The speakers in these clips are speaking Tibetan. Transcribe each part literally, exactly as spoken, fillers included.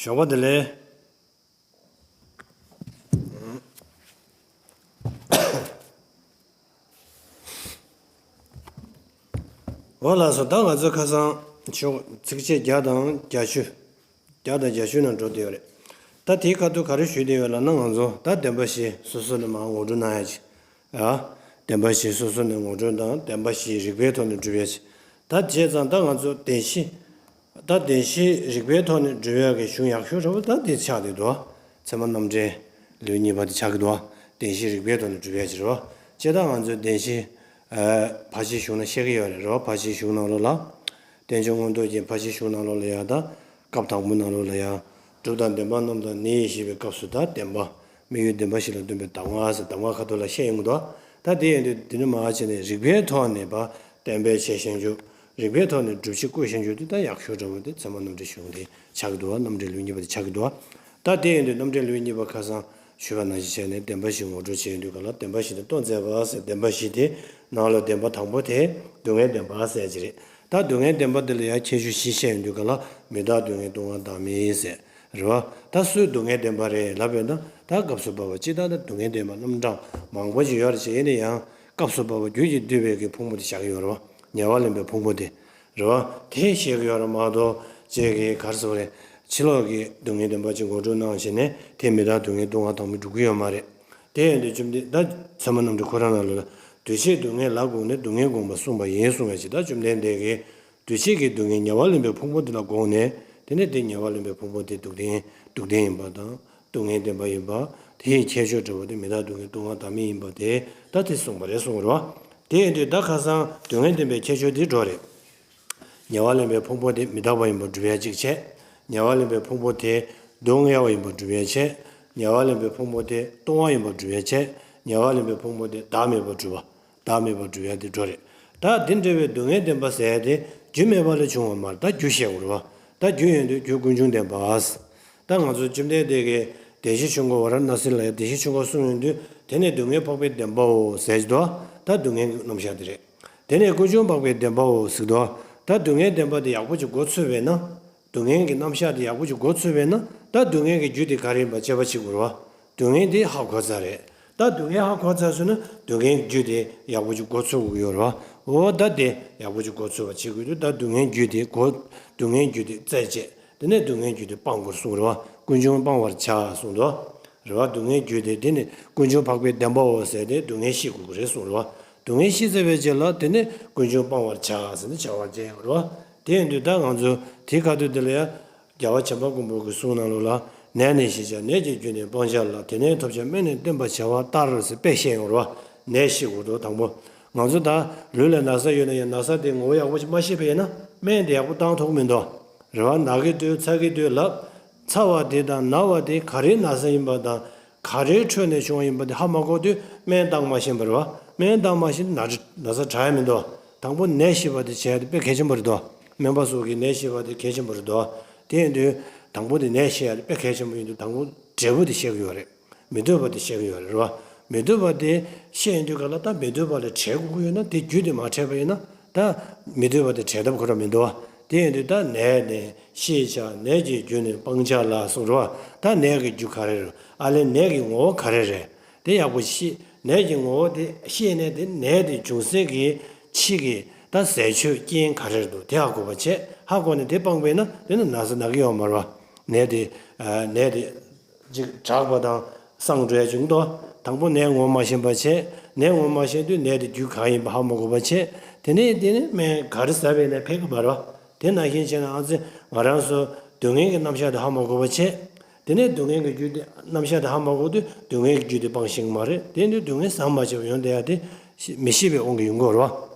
ཞོགས་པ་བདེ་ལེགས། འོ་ལགས་སོ། ད་ང་ཚོ་ཁ་སང་ཤོག་ཚིགས་བཅད་བརྒྱ་དང་བརྒྱད་ཅུ། བརྒྱ་དང་བརྒྱད་ཅུ་ནང་འགྲོ་བསྡད་ཡོད་རེད། ད་དེའི་ཁ་ཐུག་ག་རེ་ཞུས་བསྡད་ཡོད་ལབ་ན། ང་ཚོ་ད་བདེན་པ་བཞི་སོ་སོ་ནས་མར་ངོ་སྤྲོད་གནང་ཡ་ཅིག་ཨ། བདེན་པ་བཞི་སོ་སོ་ནས་ངོ་སྤྲོད་དང་། བདེན་པ་བཞི་རིགས་པའི་ཐོག་ནས་སྒྲུབ་ཡ་ཅིག་ད་བྱས་ཙང་ད་ང་ཚོ་བདེན་བཞི། ད་བདེན་བཞི་རིགས་པའི་ཐོག་ནས་སྒྲུབ་ཡག་གི་གཞུང་ཡག་ཤོས་འདྲ་པོ་ད་དེ་ཆགས་བསྡད་འདུག་ཚད་མ་རྣམ་འགྲེལ་ལེའུ་གཉིས་པ་དེ་ཆགས་ཀྱི་འདུག་བདེན་བཞི་རིགས་པའི་ཐོག་ནས་སྒྲུབ་ཡག་ཅིག་རེད་པ། བྱས་ཙང་ང་ཚོས་བདེན་བཞི། ཨ། ཕར་ཕྱིན་གཞུང་ན་བཤད་ཀྱི་ཡོད་རེད། རེད་པ། ཕར་ཕྱིན་གཞུང་ནང་ལོགས་ལ། རྟེན་འབྱུང་མངོན་རྟོགས་རྒྱན་ཕར་ཕྱིན་གཞུང་ནང་ལོགས་ལ་ཡང་ད། སྐབས་དང་པོའི་ནང་ལོགས་ལ་ཡང་། སྒྲུབ་དང་བདེན་པ་རྣམས་དང་ནི་ཞེས་པའི་སྐབས་སུ་ད་བདེན་པ། དམིགས་ཡུལ་བདེན་པ་བཞི་ལ་སྟོན་པའི་གདམས་ངག་ཟེར་གདམས་ངག་ཁ་ཐུག་ལ་བཤད་ཡོང་གི་འདུག་ད་དེ་ཡིན་དུས་འདི་ནས་མར་བྱས་ནས་རིགས་པའི་ཐོག་ནས་ཕར་གཏན་འབེབས་བྱས་བཞག་རྒྱུ། རིགས་པའི་ཐོག་ནས་སྒྲུབ་བྱེད་བཀོད་བཞག་རྒྱུ་དེ་ད་ཡག་ཤོས་འདྲ་པོ་དེ་ཚད་མ་རྣམ་འགྲེལ་གཞུང་དེ་ཆགས་ཀྱི་འདུག་རྣམ་འགྲེལ་ལེའུ་གཉིས་པ་དེ་ཆགས་ཀྱི་འདུག་ད་དེ་ཡིན་དུས་རྣམ་འགྲེལ་ལེའུ་གཉིས་པ་ཁ་སང་ཞུས་པ་ནང་བཞིན་བྱས་ནས་བདེན་པ་བཞི་ངོ་སྤྲོད་བྱས་ཡོང་དུས་ག་ལ། བདེན་པ་བཞི་དེ་སྟོང་མཛད་པ་ཟེར། བདེན་པ་བཞི་དེ་ནང་ལ་བདེན་པ་དང་པོ་དེ་སྡུག་བསྔལ་བདེན་པ་ཟེར་གྱི་རེད། ད་སྡུག་བསྔལ་བདེན་པ་དེ་ལ་ཡང་ཁྱད་ཆོས་བཞི་བཤད་ཡོང་དུས་ག་ལ། མི་རྟག་སྡུག་བསྔལ་སྟོང་པ་བདག་མེད་ཟེར། རེད་པ། ད་སུའི་སྡུག་བསྔལ་བདེན་པ་རེད་ལབ་པས་ན། ད་སྐབས་སུ་བབ་པ་སྤྱིར་བཏང་ད་སྡུག་བསྔལ་བདེན་པ་རྣམ་གྲངས་མང་པོ་ཞིག་ཡོད་རེད་བྱས། ཡིན་ན་ཡང་སྐབས་སུ་བབ་པ་རྒྱུད་ཀྱི་འདུས་པའི་གི་ཕུང་པོ་དེ་བཞག་གི་ཡོད་རེད་པ། ཉེ་བར་ལེན་པའི་ཕུང་པོ་དེ། རེད་པ། དེ་བཤད་ཀྱི་ཡོད་རེད་མ་གཏོགས་ཅིག་གི་ག་རེ་ཟེར་དགོས་རེད། ཕྱི་ལོགས་ཀྱི་སྡུག་བསྔལ་བདེན་པ་ཅིག་ངོ་སྤྲོད་གནང་བྱས་ནས་དེ་མི་རྟག་སྡུག་བསྔལ་སྟོང་པ་བདག་མེད་སྒྲུབ་ཀྱི་ཡོད་མ་རེད། དེ་ཡིན་དུས་བཅོམ་ལྡན་ད་ཚད་མ་རྣམ་འགྲེལ་ཁོ་རང་ནང་ལོགས་ལ། འདུས་བྱས་སྡུག་བསྔལ་ལ་དགོངས་ནས་སྡུག་བསྔལ་བསྒོམས་པ་གསུངས་པ་ཡིན་གསུངས་པ་ཞིག་ད་བཅོམ་ལྡན་འདས་ཀྱིས། འདུས་བྱས་ཀྱི་སྡུག་བསྔལ་ཉེ་བར་ལེན་པའི་ཕུང་པོ་དེ་ལ་དགོངས་ནས། དེ་ནས་དེ་ཉེ་བར་ལེན་པའི་ཕུང་པོ་དེ་སྡུག་བདེན་སྡུག་བདེན་ཡིན་པ་དང་། སྡུག་བསྔལ་བདེན་པ་ཡིན་པ། དེའི་ཁྱད་ཆོས་འདྲ་པོ་དེ་མི་རྟག་སྡུག་བསྔལ་སྟོང་པ་བདག་མེད་ཡིན་པ་དེ་ད་དེ་གསུངས་པ་རེད་གསུངས་པ་རེད་པ། དེ་ཡིན་དུས་ད་ཁ་སང་སྡུག་བསྔལ་བདེན་པའི་ཁྱད་ཆོས་དེ་འགྲོ་རེད། ཉེ་བར་ལེན་པའི་ཕུང་པོ་དེ་མི་རྟག་པ་ཡིན་པར་སྒྲུབ་ཡ་གཅིག་བྱས། ཉེ་བར་ལེན་པའི་ཕུང་པོ་དེ་སྡུག་བསྔལ་བ་ཡིན་པར་སྒྲུབ་ཡ་བྱས། ཉེ་བར་ལེན་པའི་ཕུང་པོ་དེ་སྟོང་པ་ཡིན་པར་སྒྲུབ་ཡ་བྱས། ཉེ་བར་ལེན་པའི་ཕུང་པོ་དེ་བདག་མེད་པར་སྒྲུབ་པ། བདག་མེད་པར་སྒྲུབ་ཡ་དེ་འགྲོ་རེད། ད་དེ་འདྲ་བའི་སྡུག་བསྔལ་བདེན་པ་ཟེར་ཡ་དེ་རྒྱུ་མེད་པ་ལས་བྱུང་བ་མ་རེད། ད་རྒྱུ་བཤད་དགོས་རེད་པ། ད་རྒྱུ་ཡིན་དུས་རྒྱུ་ཀུན་འབྱུང་བདེན་པ། ད་ང་ཚོ་བཅོམ་ལྡན་འདས་ཀྱིས་བདེན་བཞི་ཆོས་འཁོར་ཝཱ་ར་ཎཱ་སི་ལ་ཡང་བདེན་བཞི་ཆོས་འཁོར་གསུངས་ཡོང་དུས། དེ་ནས་སྡུག་བསྔལ་འཕགས་པའི་བདེན་པའོ་ཟེར་གྱི་འདུག་ད་སྡུག་བསྔལ་གྱི་རྣམ་གཞག་དེ་རེད། དེ་ནས་ཀུན་འབྱུང་འཕགས་པའི་བདེན་པའོ་ཟེར་གྱི་འདུག་ད་སྡུག་བསྔལ་བདེན་པ་དེ་ཡག་པོ་ཅིག་གོ་ཚོད་པས་ན། སྡུག་བསྔལ་གྱི་རྣམ་གཞག་དེ་ཡག་པོ་ཅིག་གོ་ཚོད་པས་ན། ད་སྡུག་བསྔལ་གྱི་རྒྱུ་དེ་ག་རེ་ཡིན་པ་དཔྱད་པ་བྱེད་དགོས་རེད་པ། སྡུག་བསྔལ་དེ་ཧ་གོ་ཚར་རེད། ད་སྡུག་བསྔལ་ཧ་གོ་ཚར་སོང་ན་སྡུག་བསྔལ་གྱི་རྒྱུ་དེ་ཡག་པོ་ཅིག་གོ་ཚོད་དགོས་ཀྱི་ཡོད་རེད་པ། འོ་ད་དེ་ཡག་པོ་ཅིག་གོ་ཚོད་པ་བྱེད་དགོས་དུས། ད་སྡུག་བསྔལ་རྒྱུ་དེ་གོ། སྡུག་བསྔལ་རྒྱུ་དེ་བཙལ་བྱས། དེ་ནས་སྡུག་བསྔལ་རྒྱུ་དེ་སྤང་དགོས་གསུངས་རེད་པ། ཀུན་འབྱུང་སྤང་བར་བྱ་གསུངས་འདུག་རེད་པ། སྡུག་བསྔལ་རྒྱུ་དེ་དེ་ནི་ཀུན་འབྱུང་འཕགས་པའི་བདེན་པའོ་ཟེར་ཏེ་སྡུག་བསྔལ་ཤེས་དགོས་ཀྱི་རེད་གསུངས་རེད་པ། སྡུག་བསྔལ་ཤེས་ཚར་བའི་རྗེས་ལ་དེ་ནས་ཀུན་འབྱུང་སྤང་བར་བྱ་ཟེར་ནས་བྱ་བ་སྦྱར་ཡོད་རེད་པ། དེ་ཡིན་དུས་ད་ང་ཚོ་དེའི་ཁ་ཐུག་དེ་ལ་ཡང་། རྒྱལ་བ་བྱམས་པ་མགོན་པོ་གི་གསུང་ནང་ལོགས་ལ། ནད་ནི་ཞི་བྱ་ནད་ཀྱི་རྒྱུ་ནི་སྤང་བྱ་ལ། དེ་ནད་ཐོབ་བྱ་སྨན་ནི་བསྟེན་པར་བྱ་བ་ལྟར་ཟེར་དཔེ་བཤད་ཡོང་རེད་པ། ནད་ཞི་དགོས་འདུག་དང་པོ། ང་ཚོ་ད་ལུས་ལ་ན་ཚ་ཡོད་ན་ཡང་ན་ཚ་དེ་ངོ་བོ་ཡག་པོ་ཞིག་མ་ཤེས་པ་ཡིན་ན་སྨན་དེ་ཡག་པོ་བཏང་ཐུབ་ཀྱི་མི་འདུག་རེད་པ། ན་གི་འདུག་ཚ་གི་འདུག་ལབ། ཚ་བ་དེ་དང་ན་བ་དེ་ག་རེའི་ན་ཚ་ཡིན་པ་དང་། ག་རེའི་ཁྲོད་ནས་བྱུང་བ་ཡིན་པ་དེ་ཧ་མ་གོ་དུས་སྨན་བཏང་མ་ཤེས་པ་རེད་པ། སྨན་བཏང་མ་ཤེས་ན་ན་ཚ་དྲག་ཡ་མི་འདུག་དང་པོ་ནད་ཞི་བ་དེ་བྱས་དེ་དཔེ་གལ་ཆེན་པོ་རེད་འདུག་སྨན་པ་སོགས་ཀྱིས་ནད་ཞི་བ་དེ་གལ་ཆེན་པོ་རེད་འདུག་དེ་ཡིན་དུས་དང་པོ་དེ་ནད་ཞི་ཡ་དེ་དཔེ་གལ་ཆེན་པོ་ཡིན་དུས། དང་པོ་འབྲས་བུ་དེ་བཤད་ཀྱི་ཡོད་རེད། མི་འདོད་པ་དེ་བཤད་ཀྱི་ཡོད་རེད་པ། མི་འདོད་པ་དེ་བཤད་ཡོང་དུས་ག་ལ། ད་མི་འདོད་པ་ལ་བྲལ་དགོས་ཀྱི་ཡོད་ན། དེ་རྒྱུ་དེ་མ་བྲལ་བ་ཡིན་ན། ད་མི་འདོད་པ་དེ་བྲལ་ཐབས་ཁོ་རང་མི་འདུག་པ། དེ་ཡིན་དུས་ད་ནད་ནི་ཞི་བྱ་ནད་ཀྱི་རྒྱུ་ནི་སྤང་བྱ་ལ་གསུངས་རེད་པ། ད་ནད་ཀྱི་རྒྱུ་ག་རེ་རེད། ཨ་ལས་ནད་ཀྱི་ངོ་བོ་ག་རེ་རེད། དེ་ཡག་པོ་ཤེས། ནད་ཀྱི་ངོ་བོ་དེ་ཤེས་ནས་དེ་ནད་དེ་འབྱུང་སའི་གི་ཕྱི་གི་ད་ཟས་སྤྱོད་རྐྱེན་ག་རེ་རེད་འདུག་དེ་ཧ་གོ་བ་བྱས། ཧ་གོ་ནས་དེ་སྤངས་པས་ན་དེ་ནི་ན་ཚ་ན་གི་ཡོད་མ་རེད་པ། ནད་དེ་ནད་དེ་ཅིག་དྲག་པ་དང་སངས་འགྲོ་ཡ་བྱུང་དོ། དང་པོ་ནད་ངོ་མ་ཤེས་པ་བྱས། ནད་ངོ་མ་ཤེས་དུས་ནད་དེ་རྒྱུ་གང་ཡིན་པ་ཧ་མ་གོ་བ་བྱས། དེ་ནས་དེ་ནས་སྨན་ག་རེ་ཟ་བས་ན་ཕན་གི་མ་རེད་པ། དེ་ནང་བཞིན་བྱས་ན་ཨ་ཙི་ང་རང་ཚོ་སྡུག་བསྔལ་གྱི་རྣམ་གཞག་དེ་ཧ་མ་གོ་བ་བྱས། དེ་ནས་སྡུག་བསྔལ་གྱི་རྒྱུ་དེ་རྣམ་གཞག་དེ་ཧ་མ་གོ་དུས་སྡུག་བསྔལ་གྱི་རྒྱུ་དེ་སྤང་ཤེས་ཀྱི་མ་རེད། དེ་ནས་སྡུག་བསྔལ་ཟམ་མ་ཆད་པར་ཡོང་བསྡད་ཡ་དེ་མི་ཤེས་པའི་དབང་གིས་ཡོང་གི་ཡོད་རེད་པ།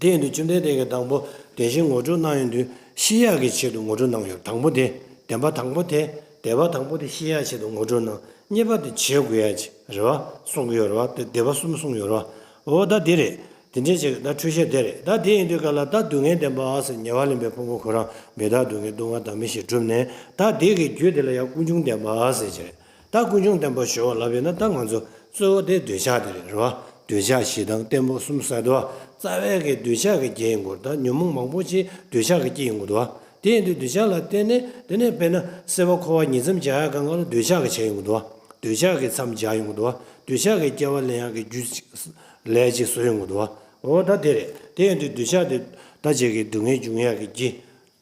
དེ་ཡིན་དུས་བཅོམ་ལྡན་འདས་ཀྱིས་དང་པོ་བདེན་བཞི་ངོ་སྤྲོད་གནང་ཡོང་དུས་ཤེས་ཡག་གི་ཆེད་དུ་ངོ་སྤྲོད་གནང་ཡོད། དང་པོ་དེ་བདེན་པ་དང་པོ་དེ། བདེན་པ་དང་པོ་དེ་ཤེས་ཡག་ཆེད་དུ་ངོ་སྤྲོད་གནང་། གཉིས་པ་དེ་བྱེད་དགོས་ཡག་ཅིག་རེད་པ། གསུང་གི་ཡོད་རེད་པ། དེ་བདེན་པ་གསུམ་གསུངས་ཡོད་རེད་པ། འོ་ད་དེ་རེད། དེ་འདྲའི་ཅིག་ད་འཕྲོས་བཤད་དེ་རེད། ད་དེ་ཡིན་དུས་ག་ལ་ད་སྡུག་བསྔལ་བདེན་པ་ཟེར། ཉེ་བར་ལེན་པའི་ཕུང་པོ་ཁོ་རང་མི་རྟག་སྡུག་བསྔལ་སྟོང་པ་བདག་མེད་བཞི་སྒྲུབ་ནས། ད་དེ་གི་རྒྱུ་དེ་ལ་ཡང་ཀུན་འབྱུང་བདེན་པ་ཟེར་གྱི་རེད། ད་ཀུན་འབྱུང་བདེན་པ་ཞུ་བ་ལབ་ཡོད་ན། ད་ང་ཚོ་གཙོ་བོ་དེ་འདོད་ཆགས་དེ་རེད། རེད་པ། འདོད་ཆགས་ཞེ་སྡང་གཏི་མུག་གསུམ་ཟེར་དུས་རྩ་བའི་གི་འདོད་ཆགས་ཀྱི་རྐྱེན་ཡིན་དགོས། ད་ཉོན་མོངས་མང་པོ་ཅིག་འདོད་ཆགས་ཀྱི་རྐྱེན་ཡིན་དགོས་འདུག་པ། དེ་ཡིན་དུས་འདོད་ཆགས་ལ་བརྟེན་ནས། དེ་ནས་དཔེར་ན་སྲེད་པ་འཁོར་བ་ཉིང་མཚམས་སྦྱར་ཡག་གང་ག་ལ་འདོད་ཆགས་ཀྱིས་བྱས་ཡོང་གི་འདུག་འདོད་ཆགས་ཀྱིས་མཚམས་སྦྱར་ཡོང་གི་འདུག་འདོད་ཆགས་ཀྱིས་སྐྱེ་བ་ལེན་ཡག་གི་རྒྱུ་ལས་ཅིག་བཟོ་ཡོང་གི་འདུག་འོ་ད་དེ་རེད། དེ་ཡིན་དུས་འདོད་ཆགས་དེ་ད་ཅིག་གི་སྡུག་བསྔལ་འབྱུང་ཡག་གི་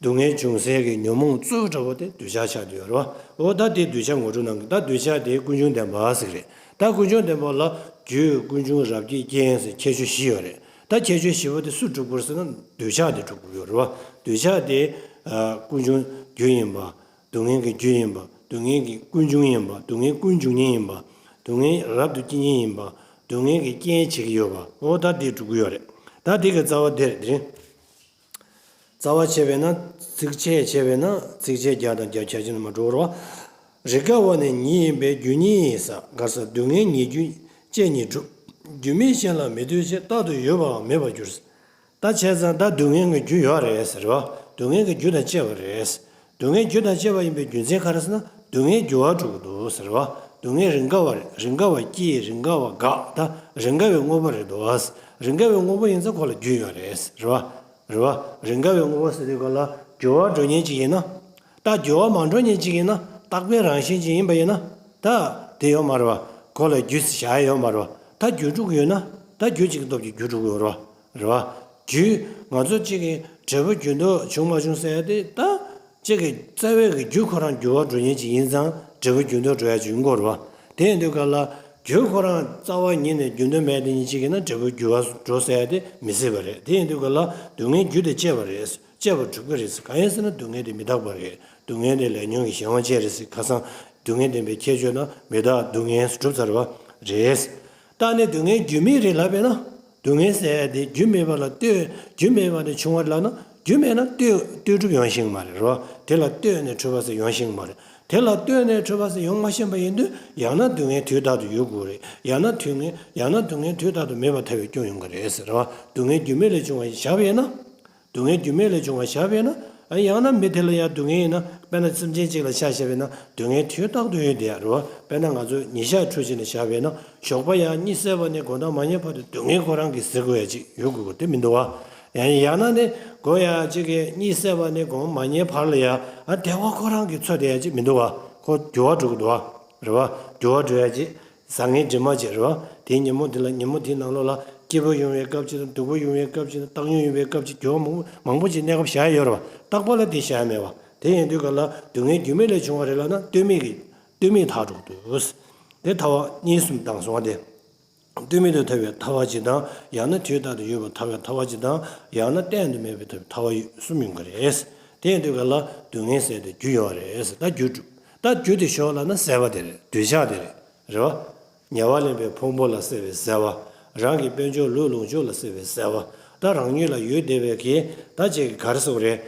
རྒྱུ། སྡུག་བསྔལ་འབྱུང་སའི་གི་ཉོན་མོངས་གཙོ་བོ་འདྲ་བོ་དེ་འདོད་ཆགས་ཆགས་བསྡད་ཡོད་རེད་བ། འོ་ད་དེ་འདོད་ཆགས་ངོ་སྤྲོད་གནང་གི། ད་འདོད་ཆགས་དེ་ཀུན་འབྱུང་བདེན་པ་ཟེར་གི་རེད། ད་ཀུན་འབྱུང་བདེན་པ་ལ་རྒྱུ་ཀུན་འབྱུང་རབ་བརྒྱའི་རྐྱེན་ཟེར་ཁྱད་ཆོས་བཞི་ཡོད་རེད། ད་ཁྱད་ཆོས་བཞི་པོ་དེ་སུ་སྒྲུབ་དགོས་ཟེར་ན་འདོད་ཆགས་དེ་སྒྲུབ་དགོས་ཡོད་རེད་བ། འདོད་ཆགས་དེ་ཀུན་འབྱུང་རྒྱུ་ཡིན་པ། སྡུག་བསྔལ་གྱི་རྒྱུ་ཡིན་པ། སྡུག་བསྔལ་གྱི་ཀུན་འབྱུང་ཡིན་པ། སྡུག་བསྔལ་ཀུན་འབྱུང་ཉིད་ཡིན་པ། སྡུག་བསྔལ་རབ་ཏུ་སྐྱེ་ཉིད་ཡིན་པ། སྡུག་བསྔལ་གྱི་རྐྱེན་བྱེད་ཀྱི་ཡོད་པ། འོ་ད་དེ་སྒྲུབ་ཀྱི་ཡོད་རེད། ད་དེ་གི་རྩ་བ་དེ་རེད། དེ་རིང་རྩ་བ་བྱས་པས་ན། ཚིགས་བཅད་བྱས་པས་ན། ཚིགས་བཅད་བརྒྱ་དང་བརྒྱད་བྱས་ཀྱི་ནི་མ་འགྲོ་བར། རེས་འགའ་བ་ནི་ཉིད་ཡིན་པས་རྒྱུ་ཉིད་ཡིན་ས། ག་རེ་ཟེར། སྡུག་བསྔལ་ཉིད་རྒྱུ་བཅས་ཉིད་གྲུབ། རྒྱུ་མེད་གཞན་ལ་མི་ལྟོས་ཤིང་། རྟག་ཏུ་ཡོད་པའང་མེད་པར་འགྱུར། ད་བྱས་ཙང་ད་སྡུག་བསྔལ་གྱི་རྒྱུ་ཡོད་རེད་ཟེར་བ། སྡུག་བསྔལ་གྱི་རྒྱུ་དང་བཅས་པ་རེད། སྡུག་བསྔལ་རྒྱུ་དང་བཅས་པ་ཡིན་པའི་རྒྱུ་མཚན་ག་རེ་ཟེར་ན། སྡུག་བསྔལ་འགྱུར་བ་འགྲོ་གི་འདུག་ཟེར་བ། སྡུག་བསྔལ་རེས་འགའ་བ་རེད། རེས་འགའ་བ་སྐྱེ། རེས་འགའ་བ་འགག་ད་རེས་འགའ་བའི་དངོས་པོ་རེད་འདུག་བ། རེས་འགའ་བའི་དངོས་པོ་ཡིན་ཙང་ཁོ་ལ་རྒྱུ་ཡོད་རེད་ཟེར་བ། རེད་བ། རེས་འགའ་བའི་དངོས་པོ་ཟེར་དུས་ག་ལ་འགྱུར་བ་འགྲོ་མཁན་ཅིག་ཡིན་ན། ད་འགྱུར་བ་མ་འགྲོ་མཁན་ཅིག་ཡིན་ན། རྟག་པའི་རང་བཞིན་ཅིག་ཡིན་པ་ཡིན་ན། ད་དེ་ཡོད་མ་རེད་བ། ཁོ་ལ་རྒྱུ་བཞག་ཡ་ཡོད་མ་རེད་བ། ད་འགྱུར་འགྲོ་གི་ཡོད་ན། ད་རྒྱུ་གཅིག་གི་སྟོབས་ཀྱིས་འགྱུར་འགྲོ་གི་ཡོད་རེད་བ། རེད་བ། རྒྱུ། ང་ཚོ་གཅིག་གི་འབྲས་བུ་རྒྱུ་ལྡོག་བྱུང་མ་བྱུང་ཟེར་ཡ་དེ་ད། གཅིག་གི་རྩ་བའི་གི་རྒྱུ་ཁོ་རང་འགྱུར་བ་འགྲོ་མཁན་ཅིག་ཡིན་ཙང་འབྲས་བུ་རྒྱུ་ལྡོག་འགྲོ་ཡ་ཅིག་ཡིན་དགོས་རེད་བ། དེ་ཡིན་དུས་ག་ལ་རྒྱུ་ཁོ་རང་རྩ་བ་ཉིད་ནས་རྒྱུ་ལྡོག་མེད་དེ་ཉིད་གཅིག་ཡིན་ན་འབྲས་བུ་འགྱུར་བ་འགྲོ་ཟེར་ཡ་དེ་མི་སྲིད་པ་རེད། དེ་ཡིན་དུས་ག་ལ་སྡུག་བསྔལ་རྒྱུ་དང་བཅས་པ་རེད། བཅས་པ་གྲུབ་ཀྱི་རེད་ཟེར། གང་ཡིན་ཟེར་ན་སྡུག་བསྔལ་དེ་མི་རྟག་པ་རེད། སྡུག་བསྔལ་དེ་ལས་ཉོན་གྱི་གཞན་དབང་ཅན་རེད་ཟེར། ཁ་སང་སྡུག་བསྔལ་བདེན་པའི་ཁྱད་ཆོས་ན་མི་རྟག་སྡུག་བསྔལ་གྲུབ་ཚར་བ་རེད། ད་ནི་སྡུག་བསྔལ་རྒྱུ་མེད་རེད་ལབ་པས་ན། སྡུག་བསྔལ་ཟེར་ཡ་དེ་རྒྱུ་མེད་པ་ལ་ལྟོས། རྒྱུ་མེད་པ་ནས་བྱུང་བ་ལབ་ན། རྒྱུ་མེད་ན་ལྟོས་ལྟོས་གྲུབ་ཡོང་ཤེས་ཀྱི་མ་རེད་རོ། དེ་ལ་ལྟོས་ནས་གྲུབ་པ་ཟེར་ཡོང་ཤེས་ཀྱི་མ་རེད། དེ་ལ་ལྟོས་ནས་གྲུབ་པ་ཟེར་ཡོང་མ་ཤེས་པ་ཡིན་དུས་ཡང་ན་སྡུག་བསྔལ་དུས་རྟག་ཏུ་ཡོད་དགོས་རེད། ཡང་ན་དུས་ངན་ཡང་ན་སྡུག་བསྔལ་དུས་རྟག་ཏུ་མེད་པར་ཐལ་བའི་སྐྱོན་ཡོང་གི་རེད་ཟེར་བ། སྡུག་བསྔལ་རྒྱུ་མེད་ལས་བྱུང་བ་ཞིག་བཞག་པ་ཡིན་ན། སྡུག་བསྔལ་རྒྱུ་མེད་ལས་བྱུང་བ་བཞག་པས་ན། ཨ་ཡང་ན་མི་དེ་ལ་ཡང་སྡུག་བསྔལ་ཡིན་ན། དཔེར་ན་སེམས་ཅན་གཅིག་ལ་ཆ་བཞག་པས་ན་སྡུག་བསྔལ་དུས་རྟག་ཏུ་ཡོད་དེ་ཡ་རོ། དཔེར་ན་ང་ཚོས་ཉིན་ཞག་འཕྲོ་བྱས་ནས་བཞག་པས་ན་ཞོགས་པ་ཡང་གཉིད་སད་པ་ནས་དགོང་དག་མ་ཉལ་བར་དུ་སྡུག་བསྔལ་ཁོ་རང་གིས་ཟེར་དགོས་ཡ་ཅིག་ཡོད་དགོས་དེ་མི་འདུག་བ། ཡང་ཡང་ན་ནི་དགོང་ཡང་གཅིག་གིས་གཉིད་སད་པ་ནས་དགོང་མ་ཉལ་བར་ལ་ཡ་ཨ་བདེ་བ་ཁོ་རང་གིས་འཚོལ་བསྡད་ཡ་ཅིག་མི་འདུག་བ། ཁོ་འགྱུར་བ་འགྲོ་གི་འདུག་བ། རེད་བ། འགྱུར་བ་འགྲོ་ཡ་ཅིག་བཟང་ངན་འདྲེས་མ་བྱས་རེད་བ། དེའི་ཉིན་མོ་དེ་ལ་ཉིན་མོ་དེའི་ནང་ལོགས་ལ་སྐྱིད་པོ་ཡོང་བའི་སྐབས་ཅིག་དང་སྡུག་པོ་ཡོང་བའི་སྐབས་ཅིག་དང་སྟག་སྨྱོན་ཡོང་བའི་སྐབས་ཅིག་འགྱུར་བ་མང་པོ་མང་པོ་ཅིག་གནས་སྐབས་བཞག་ཡ་ཡོད་རེད་བ། རྟག་པ་ལ་དེ་བཞག་ཡ་མེད་བ། དེ་ཡིན་དུས་ག་ལ་སྡུག་བསྔལ་རྒྱུ་མེད་ལས་བྱུང་བ་རེད་ལབ་ན་ལྟོས་མེད་ཀྱི་ལྟོས་མེད་ཐག་འགྲོ་གི་འདུག་དེ་ཐལ་བ་གཉིས་གསུམ་དང་སོང་བ་དེ། ལྟོས་མེད་དུ་ཐལ་བའི་ཐལ་བ་ཅིག་དང་ཡང་ན་དུས་རྟག་ཏུ་ཡོད་པར་ཐལ་བའི་ཐལ་བ་ཅིག་དང་ཡང་ན་གཏན་དུ་མེད་པའི་ཐལ་བའི་ཐལ་བ་གསུམ་ཡོང་གི་རེད། དེ་ཡིན་དུས་ག་ལ་སྡུག་བསྔལ་ཟེར་དེ་རྒྱུ་ཡོད་རེད། ད་རྒྱུ་གྲུབ། ད་རྒྱུ་དེ་ཞོག་ལབ་ན་སྲེད་པ་དེ་རེད། འདོད་ཆགས་དེ་རེད། རེད་བ། ཉེ་བར་ལེན་པའི་ཕུང་པོ་ལ་སྲེད་པའི་སྲེད་པ། རང་གི་དཔལ་འབྱོར་ལུས་ལོངས་སྤྱོད་ལ་སྲེད་པའི་སྲེད་པ། ད་རང་ཉིད་ལ་ཡོད་བསྡད་པའི་གི་ད་ཅིག་ག་རེ་ཟེར་དགོས་རེད།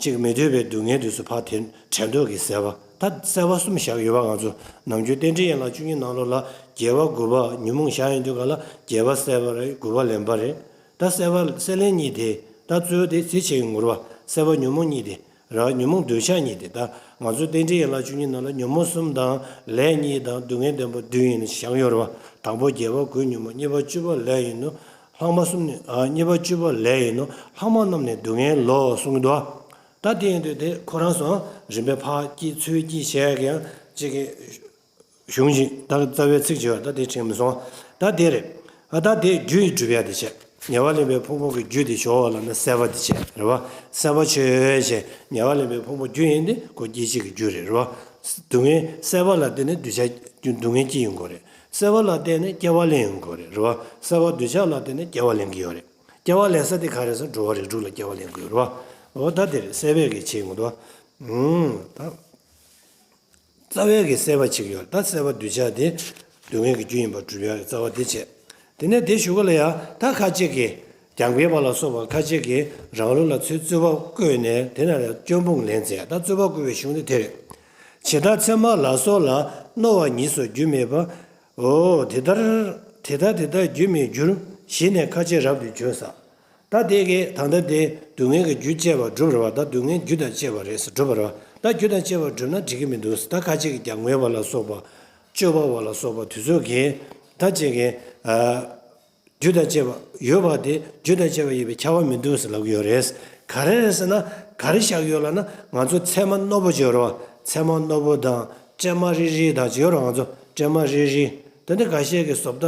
ཅིག་མི་འདོད་པའི་སྡུག་བསྔལ་དུས་སུ་ཕར་དེ་དྲན་འདོད་ཀྱི་སྲེད་པ། ད་སྲེད་པ་གསུམ་བཞག་ཡོད་པ། ང་ཚོ་ནམ་རྒྱུན་རྟེན་འབྲེལ་ཡན་ལག་བཅུ་གཉིས་ནང་ལོགས་ལ་དགེ་བ་དགུ་པ་ཉོན་མོངས་བཞག་ཡོང་དུས་ག་ལ་དགེ་བ་སྲེད་པ་རེད། དགུ་པ་ལེན་པ་རེད། ད་སྲེད་པ་སྲེད་ལེན་གཉིས་དེ་ད་གཙོ་བོ་དེ་ཟེར་བྱེད་ཀྱི་ངོ་ར་བ། སྲེད་པ་ཉོན་མོངས་གཉིས་དེ། ར་ཉོན་མོངས་འདོད་ཆགས་གཉིས་དེ། ད་ང་ཚོ་རྟེན་འབྲེལ་ཡན་ལག་བཅུ་གཉིས་ནང་ལ་ཉོན་མོངས་གསུམ་དང་ལས་གཉིས་དང་སྡུག་བསྔལ་བདེན་པ་བདུན་ཡིན་ནས་བཞག་ཡོད་རེད་བ། དང་པོ་དགེ་བ་དགུ་ཉོན་མོངས། གཉིས་པ་བཅུ་པ་ལས་ཡིན་ནོ། ལྷག་མ་གསུམ་ནི་ཨ་གཉིས་པ་བཅུ་པ་ལས་ཡིན་ནོ། ལྷག་མ་རྣམས་ནི་སྡུག་བསྔལ་ལོ་གསུངས་ཀྱི་འདུག་ད་དེ་ཡིན་དུས་དེ་ཁོ་རང་ཚོ་རིམ་པས་ཕར་སྐྱེ་ཚུར་སྐྱེ་བྱས་ཀྱང་ཅིག་གི་གཞུང་གཅིག་ད་རྩ་བའི་ཚིག་བྱས་པ་ད་དེ་དྲན་མི་སོང་། ད་དེ་རེད། ཨ་ད་དེ་རྒྱུ་ཡི་སྒྲུབ་ཡ་དེ་བྱས། ཉེ་བར་ལེན་པའི་ཕུང་པོ་གི་རྒྱུ་དེ་ཞོག་ལབ་ན་སྲེད་པ་དེ་བྱས་རེད་བ། སྲེད་པ་ཆོས་བྱས། ཉེ་བར་ལེན་པའི་ཕུང་པོ་རྒྱུ་ཡིན་ཏེ་ཁོ་སྐྱེད་བྱེད་ཀྱི་རྒྱུ་རེད་རེད་བ། སྡུག་བསྔལ་སྲེད་པ་ལ་བརྟེན་ནས་འདོད་ཆགས་སྡུག་བསྔལ་སྐྱེ་ཡོང་གི་རེད། སྲེད་པ་ལ་བརྟེན་ནས་སྐྱེ་བ་ལེན་ཡོང་གི་རེད་རེད་བ། སྲེད་པ་འདོད་ཆགས་ལ་བརྟེན་ནས་སྐྱེ་བ་ལེན་གྱི་ཡོད་རེད། སྐྱེ་བ་ལེན་ས་དེ་ག་རེ་ཟེར་འགྲོ་བ་རིགས་དྲུག་ལ་སྐྱེ་བ་ལེན་གྱི་ཡོད་རེད་བ། འོ་ད་དེ་རེད། སྲེད་པས་ཀྱི་བྱེད་ཡོང་གི་འདུག་ཨུམ་ད། རྩ་བའི་གི་སྲེད་པ་བྱེད་ཀྱི་ཡོད། ད་སྲེད་པ་འདོད་ཆགས་དེ་སྡུག་བསྔལ་གྱི་རྒྱུ་ཡིན་པར་སྒྲུབ་ཡག་གི་རྩ་བ་དེ་བྱས། དེ་ནས་དེ་ཞུ་ག་ལ་ཡ་ད་ཁ་ཅིག་གིས་རྒྱང་འཕེན་པ་ལ་སོགས་པ་ཁ་ཅིག་གིས་རང་ལུགས་ལ་ཚུར་རྩོད་པ་བཀོད་ནས་དེ་ན་ཡང་སྐྱོན་སྤོང་ལེན་མཛད། ད་རྩོད་པ་བཀོད་པའི་གཞུང་དེ་དེ་རེད། ཇི་ལྟར་ཚེར་མ་ལ་སོགས་ལ། རྣོ་བ་ཉིད་སོགས་རྒྱུ་མེད་པ། འོ་དེ་ལྟར་དེ་ལྟར་དེ་ལྟར་རྒྱུ་མེད་འགྱུར། ཞེས་ནས་ཁ་ཅིག་རབ་ཏུ་བརྗོད་ས། ད་དེ་གི་ད་ལྟ་དེ་སྡུག་བསྔལ་གྱི་རྒྱུ་བཅས་པ་སྒྲུབ་རེད་བ། ད་སྡུག་བསྔལ་རྒྱུ་དང་བཅས་པ་རེད་ཟེར་སྒྲུབ་པ་རེད་བ། ད་རྒྱུ་དང་བཅས་པ་སྒྲུབ་ན་འགྲིག་གི་མི་འདུག་ད་ཁ་ཅིག་གིས་རྒྱང་འཕེན་པ་ལ་སོགས་པ། སྤྱོད་པ་པ་ལ་སོགས་པ་དེ་ཚོ་གིས་ད་ཅིག་གི་ཨ་རྒྱུ་དང་བཅས་པ་ཡོད་པ་དེ་རྒྱུ་དང་བཅས་པ་ཡིན་པས་ཁྱབ་པ་མི་འདུག་ཟེར་ལབ་ཀྱི་ཡོད་རེད། ག་རེ་རེད་ཟེར་ན། ག་རེ་བཞག་ཡོད་ལབ་ན། ང་ཚོ་ཚེར་མ་རྣོ་པོ་ཅིག་ཡོད་རེད་བ། ཚེར་མ་རྣོ་པོ་དང་སྲན་མ་རིལ་རིལ་དང་ཅིག་ཡོད་རེད། ང་ཚོ་སྲན་མ་རིལ་རིལ་དེ་འདྲ་འགའ་ཤས་ཀྱི་བཟོ་ལྟ་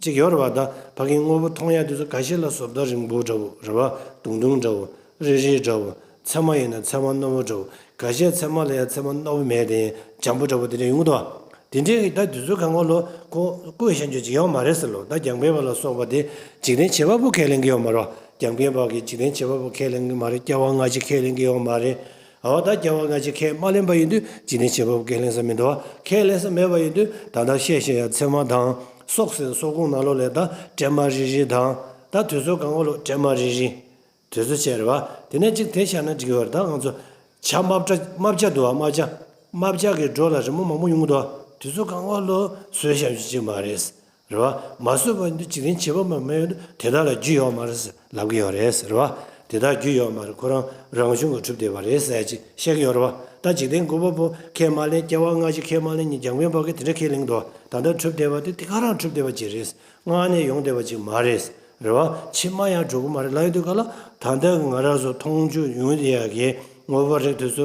ཅིག་ཡོད་རེད་བ། ད་ཕ་གིའི་དངོས་པོ་མཐོང་ཡག་དེ་ཚོ་འགའ་ཤས་ལ་བཟོ་ལྟ་རིང་པོ་འདྲ་བོ་རེད་བ། དུང་དུང་འདྲ་བོ། རིལ་རིལ་འདྲ་བོ། ཚེར་མ་ཡིན་ན་ཚེར་མ་རྣོ་པོ་འདྲ་བོ། འགའ་ཤས་ཚེར་མ་ལ་ཡང་ཚེར་མ་རྣོ་པོ་མེད་དེ། འཇམ་པོ་འདྲ་བོ་དེ་འདྲ་ཡོང་གི་འདུག་བ། དེ་འདྲའི་ད་དུས་ཚོད་གང་ག་ལོ་ཁོ་བཀོད་བཞག་རྒྱུ་ཅིག་ཡོད་མ་རེད་ཟེར་ལོ། ད་རྒྱང་འཕེན་པ་ལ་སོགས་པ་དེ་འཇིག་རྟེན་བྱེད་པ་པོ་ཁས་ལེན་གྱི་ཡོད་མ་རེད་བ། རྒྱང་འཕེན་པ་གིས་འཇིག་རྟེན་བྱེད་པ་པོ་ཁས་ལེན་གྱི་མ་རེད། སྐྱེ་བ་སྔ་ཕྱི་ཁས་ལེན་གྱི་ཡོད་མ་རེད། འོ་ད་སྐྱེ་བ་སྔ་ཕྱི་ཁས་མ་ལེན་པ་ཡིན་དུས་འཇིག་རྟེན་བྱེད་པ་པོ་ཁས་ལེན་ས་མི་འདུག་བ། ཁས་ལེན་ས་མེད་པ་ཡིན་དུས་ད་ལྟ་བཤད་བཤད་ཡ་ཚེར་མ་དང་སྲོག་ཟེར་སྲོག་ཁོངས་ནང་ལོགས་ལ་ད་སྲན་མ་རིལ་རིལ་དང་། ད་དུས་ཚོད་གང་ག་ལོ་སྲན་མ་རིལ་རིལ། དུས་ཚོད་བྱས་རེད་བ། དེ་ནས་གཅིག་དེ་བཞག་ན་འགྲིག་གི་ཡོད་རེད། ད་ང་ཚོ་བྱ་རྨ་བྱ་རྨ་བྱ་འདུག་བ། རྨ་བྱ། རྨ་བྱ་གི་སྒྲོ་ལ་རི་མོ་མང་པོ་ཡོང་གི་འདུག་བ། དུས་ཚོད་གང་ག་ལོ་བཟོས་བཞག་རྒྱུ་ཅིག་མ་རེད། རེད་བ། མ་བཟོས་པ་ཡིན་དུས་འཇིག་རྟེན་བྱེད་པ་པོ་མེད་དུས་དེ་དག་ལ་རྒྱུ་ཡོད་མ་རེད་ལབ་ཀྱི་ཡོད་རེད། རེད་བ། དེ་དག་རྒྱུ་ཡོད་མ་རེད། ཁོ་རང་རང་བྱུང་གིས་གྲུབ་བསྡད་པ་རེད་ཟེར་ཅིག་བཤད་ཀྱི་ཡོད་རེད་བ། ད་འཇིག་རྟེན་འགོག་པ་པོ་ཁས་མ་ལེན། སྐྱེ་བ་སྔ་ཕྱི་ཁས་མ་ལེན་གྱི་རྒྱང་འཕེན་པ་གིས་དེ་འདྲ་ཁས་ལེན་གྱི་འདུག་བ། ད་ལྟ་གྲུབ་བསྡད་པ་དེ་དེ་ག་རང་གྲུབ་བསྡད་པ་ཅིག་རེད། སྔ་ནས་ཡོང་བསྡད་པ་ཅིག་མ་རེད། རེད་བ། ཕྱི་མ་ཡང་འགྲོ་གི་མ་རེད་ལབ་ཡོང་དུས་ག་ལ། ད་ལྟ་གི་ང་རང་ཚོ་མཐོང་ཆོས་ཡོང་བསྡད་ཡག་གི་དངོས་པོ་རིགས་དེ་ཚོ་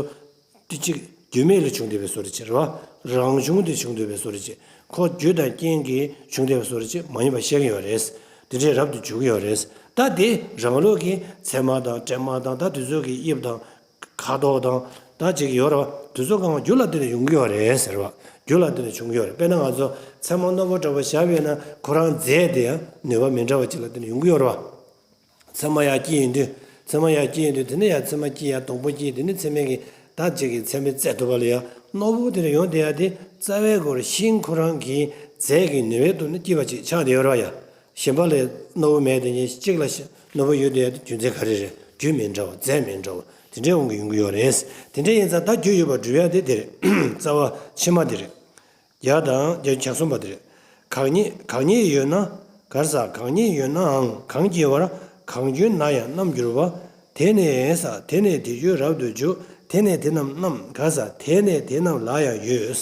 དེ་གཅིག་རྒྱུ་མེད་ལ་བྱུང་བསྡད་པའི་བཟོ་འདྲ་ཅིག་རེད་བ། རང་བྱུང་དེ་བྱུང་བསྡད་པའི་བཟོ་འདྲ་ཅིག་ཁོ་རྒྱུ་དང་རྐྱེན་གྱིས་བྱུང་བསྡད་པའི་བཟོ་འདྲ་ཅིག་མ་ཡིན་པ་བཤད་ཀྱི་ཡོད་རེད། དེ་འདྲའི་རབ་ཏུ་འཇུག་གི་ཡོད་རེད། ད་དེ་རང་ལུགས་ཀྱི་ཚེར་མ་དང་སྲན་མ་དང་། ད་དེ་ཚོ་གི་དབྱིབས་དང་། ཁ་དོག་དང་། ད་ཅིག་ཡོད་རེད་བ། དེ་ཚོ་གང་ག་རྒྱུ་ལ་བརྟེན་ནས་ཡོང་གི་ཡོད་རེད་ཟེར་བ། རྒྱུ་ལ་བརྟེན་ནས་བྱུང་གི་ཡོད་རེད། དཔེར་ན་ང་ཚོ་ཚེར་མ་རྣོ་པོ་འདྲ་པོ་བཞག་པ་ཡིན་ན་ཁོ་རང་རྫས་དེ་ཡང་ནུས་པ་མི་འདྲ་བ་ཅིག་ལ་བརྟེན་ནས་ཡོང་གི་ཡོད་རེད་བ། ཚེར་མ་ཡར་སྐྱེས་ཡོང་དུས། ཚེར་མ་ཡར་སྐྱེས་ཡོང་དུས་དེ་ནས་ཡར་ཚེར་མ་སྐྱེས། ཡར་སྡོང་པོ་སྐྱེས། དེ་ནས་ཚེར་མའི་གི་ད་ཅིག་གི་ཚེར་མའི་རྫས་ཐུབ་པ་ལ་ཡང་རྣོ་པོ་དེ་འདྲ་ཡོང་བསྡད་ཡ་དེ་རྩ་བའི་སྐོར་ཤིང་ཁོ་རང་གི་རྫས་ཀྱི་ནུས་པའི་ཐོག་ནས་སྐྱེས་པ་ཅིག་ཆགས་བསྡད་ཡོད་རེད་བ་ཡ། གཞན་པ་ལ་རྣོ་པོ་མེད་དེ་ཉིད་གཅིག་ལ་རྣོ་པོ་ཡོད་དེ་ཡ་དེ་རྒྱུ་མཚན་ག་རེ་རེད། རྒྱུ་མི་འདྲ་བ། རྫས་མི་འདྲ་བ་དེ་འདྲའི་དབང་གིས་ཡོང་གི་ཡོད་རེད། དེ་འདྲ་ཡིན་ཙང་ད་རྒྱུ་ཡོད་པར་སྒྲུབ་ཡ་དེ་དེ་རེད། རྩ་བ་ཕྱི་མ་དེ་རེད། བརྒྱ་དང་བརྒྱ་ཆ་གསུམ་པ་དེ་རེད། གང་རྙེད་གང་རྙེད་ཡོད་ན། གར་ཟ་གང་རྙེད་ཡོད་ནའང་གང་སྐྱེ་བར། གང་བྱུང་ན་ཡང་རྣམ་འགྱུར་བ། དེ་ནས་ཟ་དེ་ནས་དེ་བྱུང་རབ་ཏུ་འཇུག་དེ་ནས་དེ་རྣམས་རྣམས་གར་ཟ་དེ་ནས་དེ་རྣམས་ལ་ཡང་ཡོད། བྱས་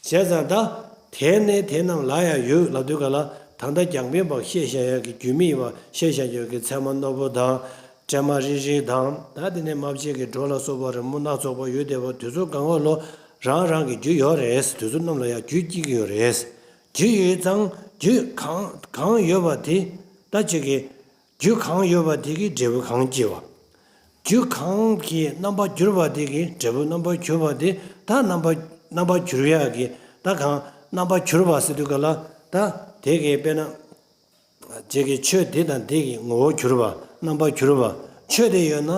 ཙང་ད། དེ་ནས་དེ་རྣམས་ལ་ཡང་ཡོད་ལབ་དུས་ག་ལ། ད་ལྟ་རྒྱང་འཕེན་པ་བཤད་བཞག་ཡག་གི་རྒྱུ་མི་ཡིན་པ་བཤད་བཞག་ཡག་གི་ཚེར་མ་རྣོ་པོ་དང་། སྲན་མ་རིལ་རིལ་དང་། ད་དེ་ནས་རྨ་བྱའི་གི་སྒྲོ་ལ་སོགས་པ་རི་མོ་སྣ་ཚོགས་པ་ཡོད་བསྡད་པ་དེ་ཚོ་གང་ག་ལོ་རང་རང་གི་རྒྱུ་ཡོད་རེད། དེ་ཚོ་རྣམས་ལ་ཡང་རྒྱུ་སྐྱེ་གི་ཡོད་རེད། རྒྱུ་ཡོད་ཙང་རྒྱུ་གང་གང་ཡོད་པ་དེ། ད་ཅིག་གི་རྒྱུ་གང་ཡོད་པ་དེ་གིས་འབྲས་བུ་གང་སྐྱེ་བ། རྒྱུ་གང་གི་རྣམ་པར་གྱུར་པ་དེ་གིས་འབྲས་བུ་རྣམ་པར་གྱུར་པ་དེ། ད་རྣམ་པ་རྣམ་པར་གྱུར་ཡག་གི་ད་གང་རྣམ་པར་གྱུར་པ་ཟེར་དུས་ག་ལ། ད་དེ་གི་དཔེར་ན། རྗེས་ཀྱི་ཆོས་དེ་དང་དེ་གི་ངོ་བོར་གྱུར་པ། རྣམ་པར་གྱུར་པ། ཆོས་དེ་ཡོད་ན།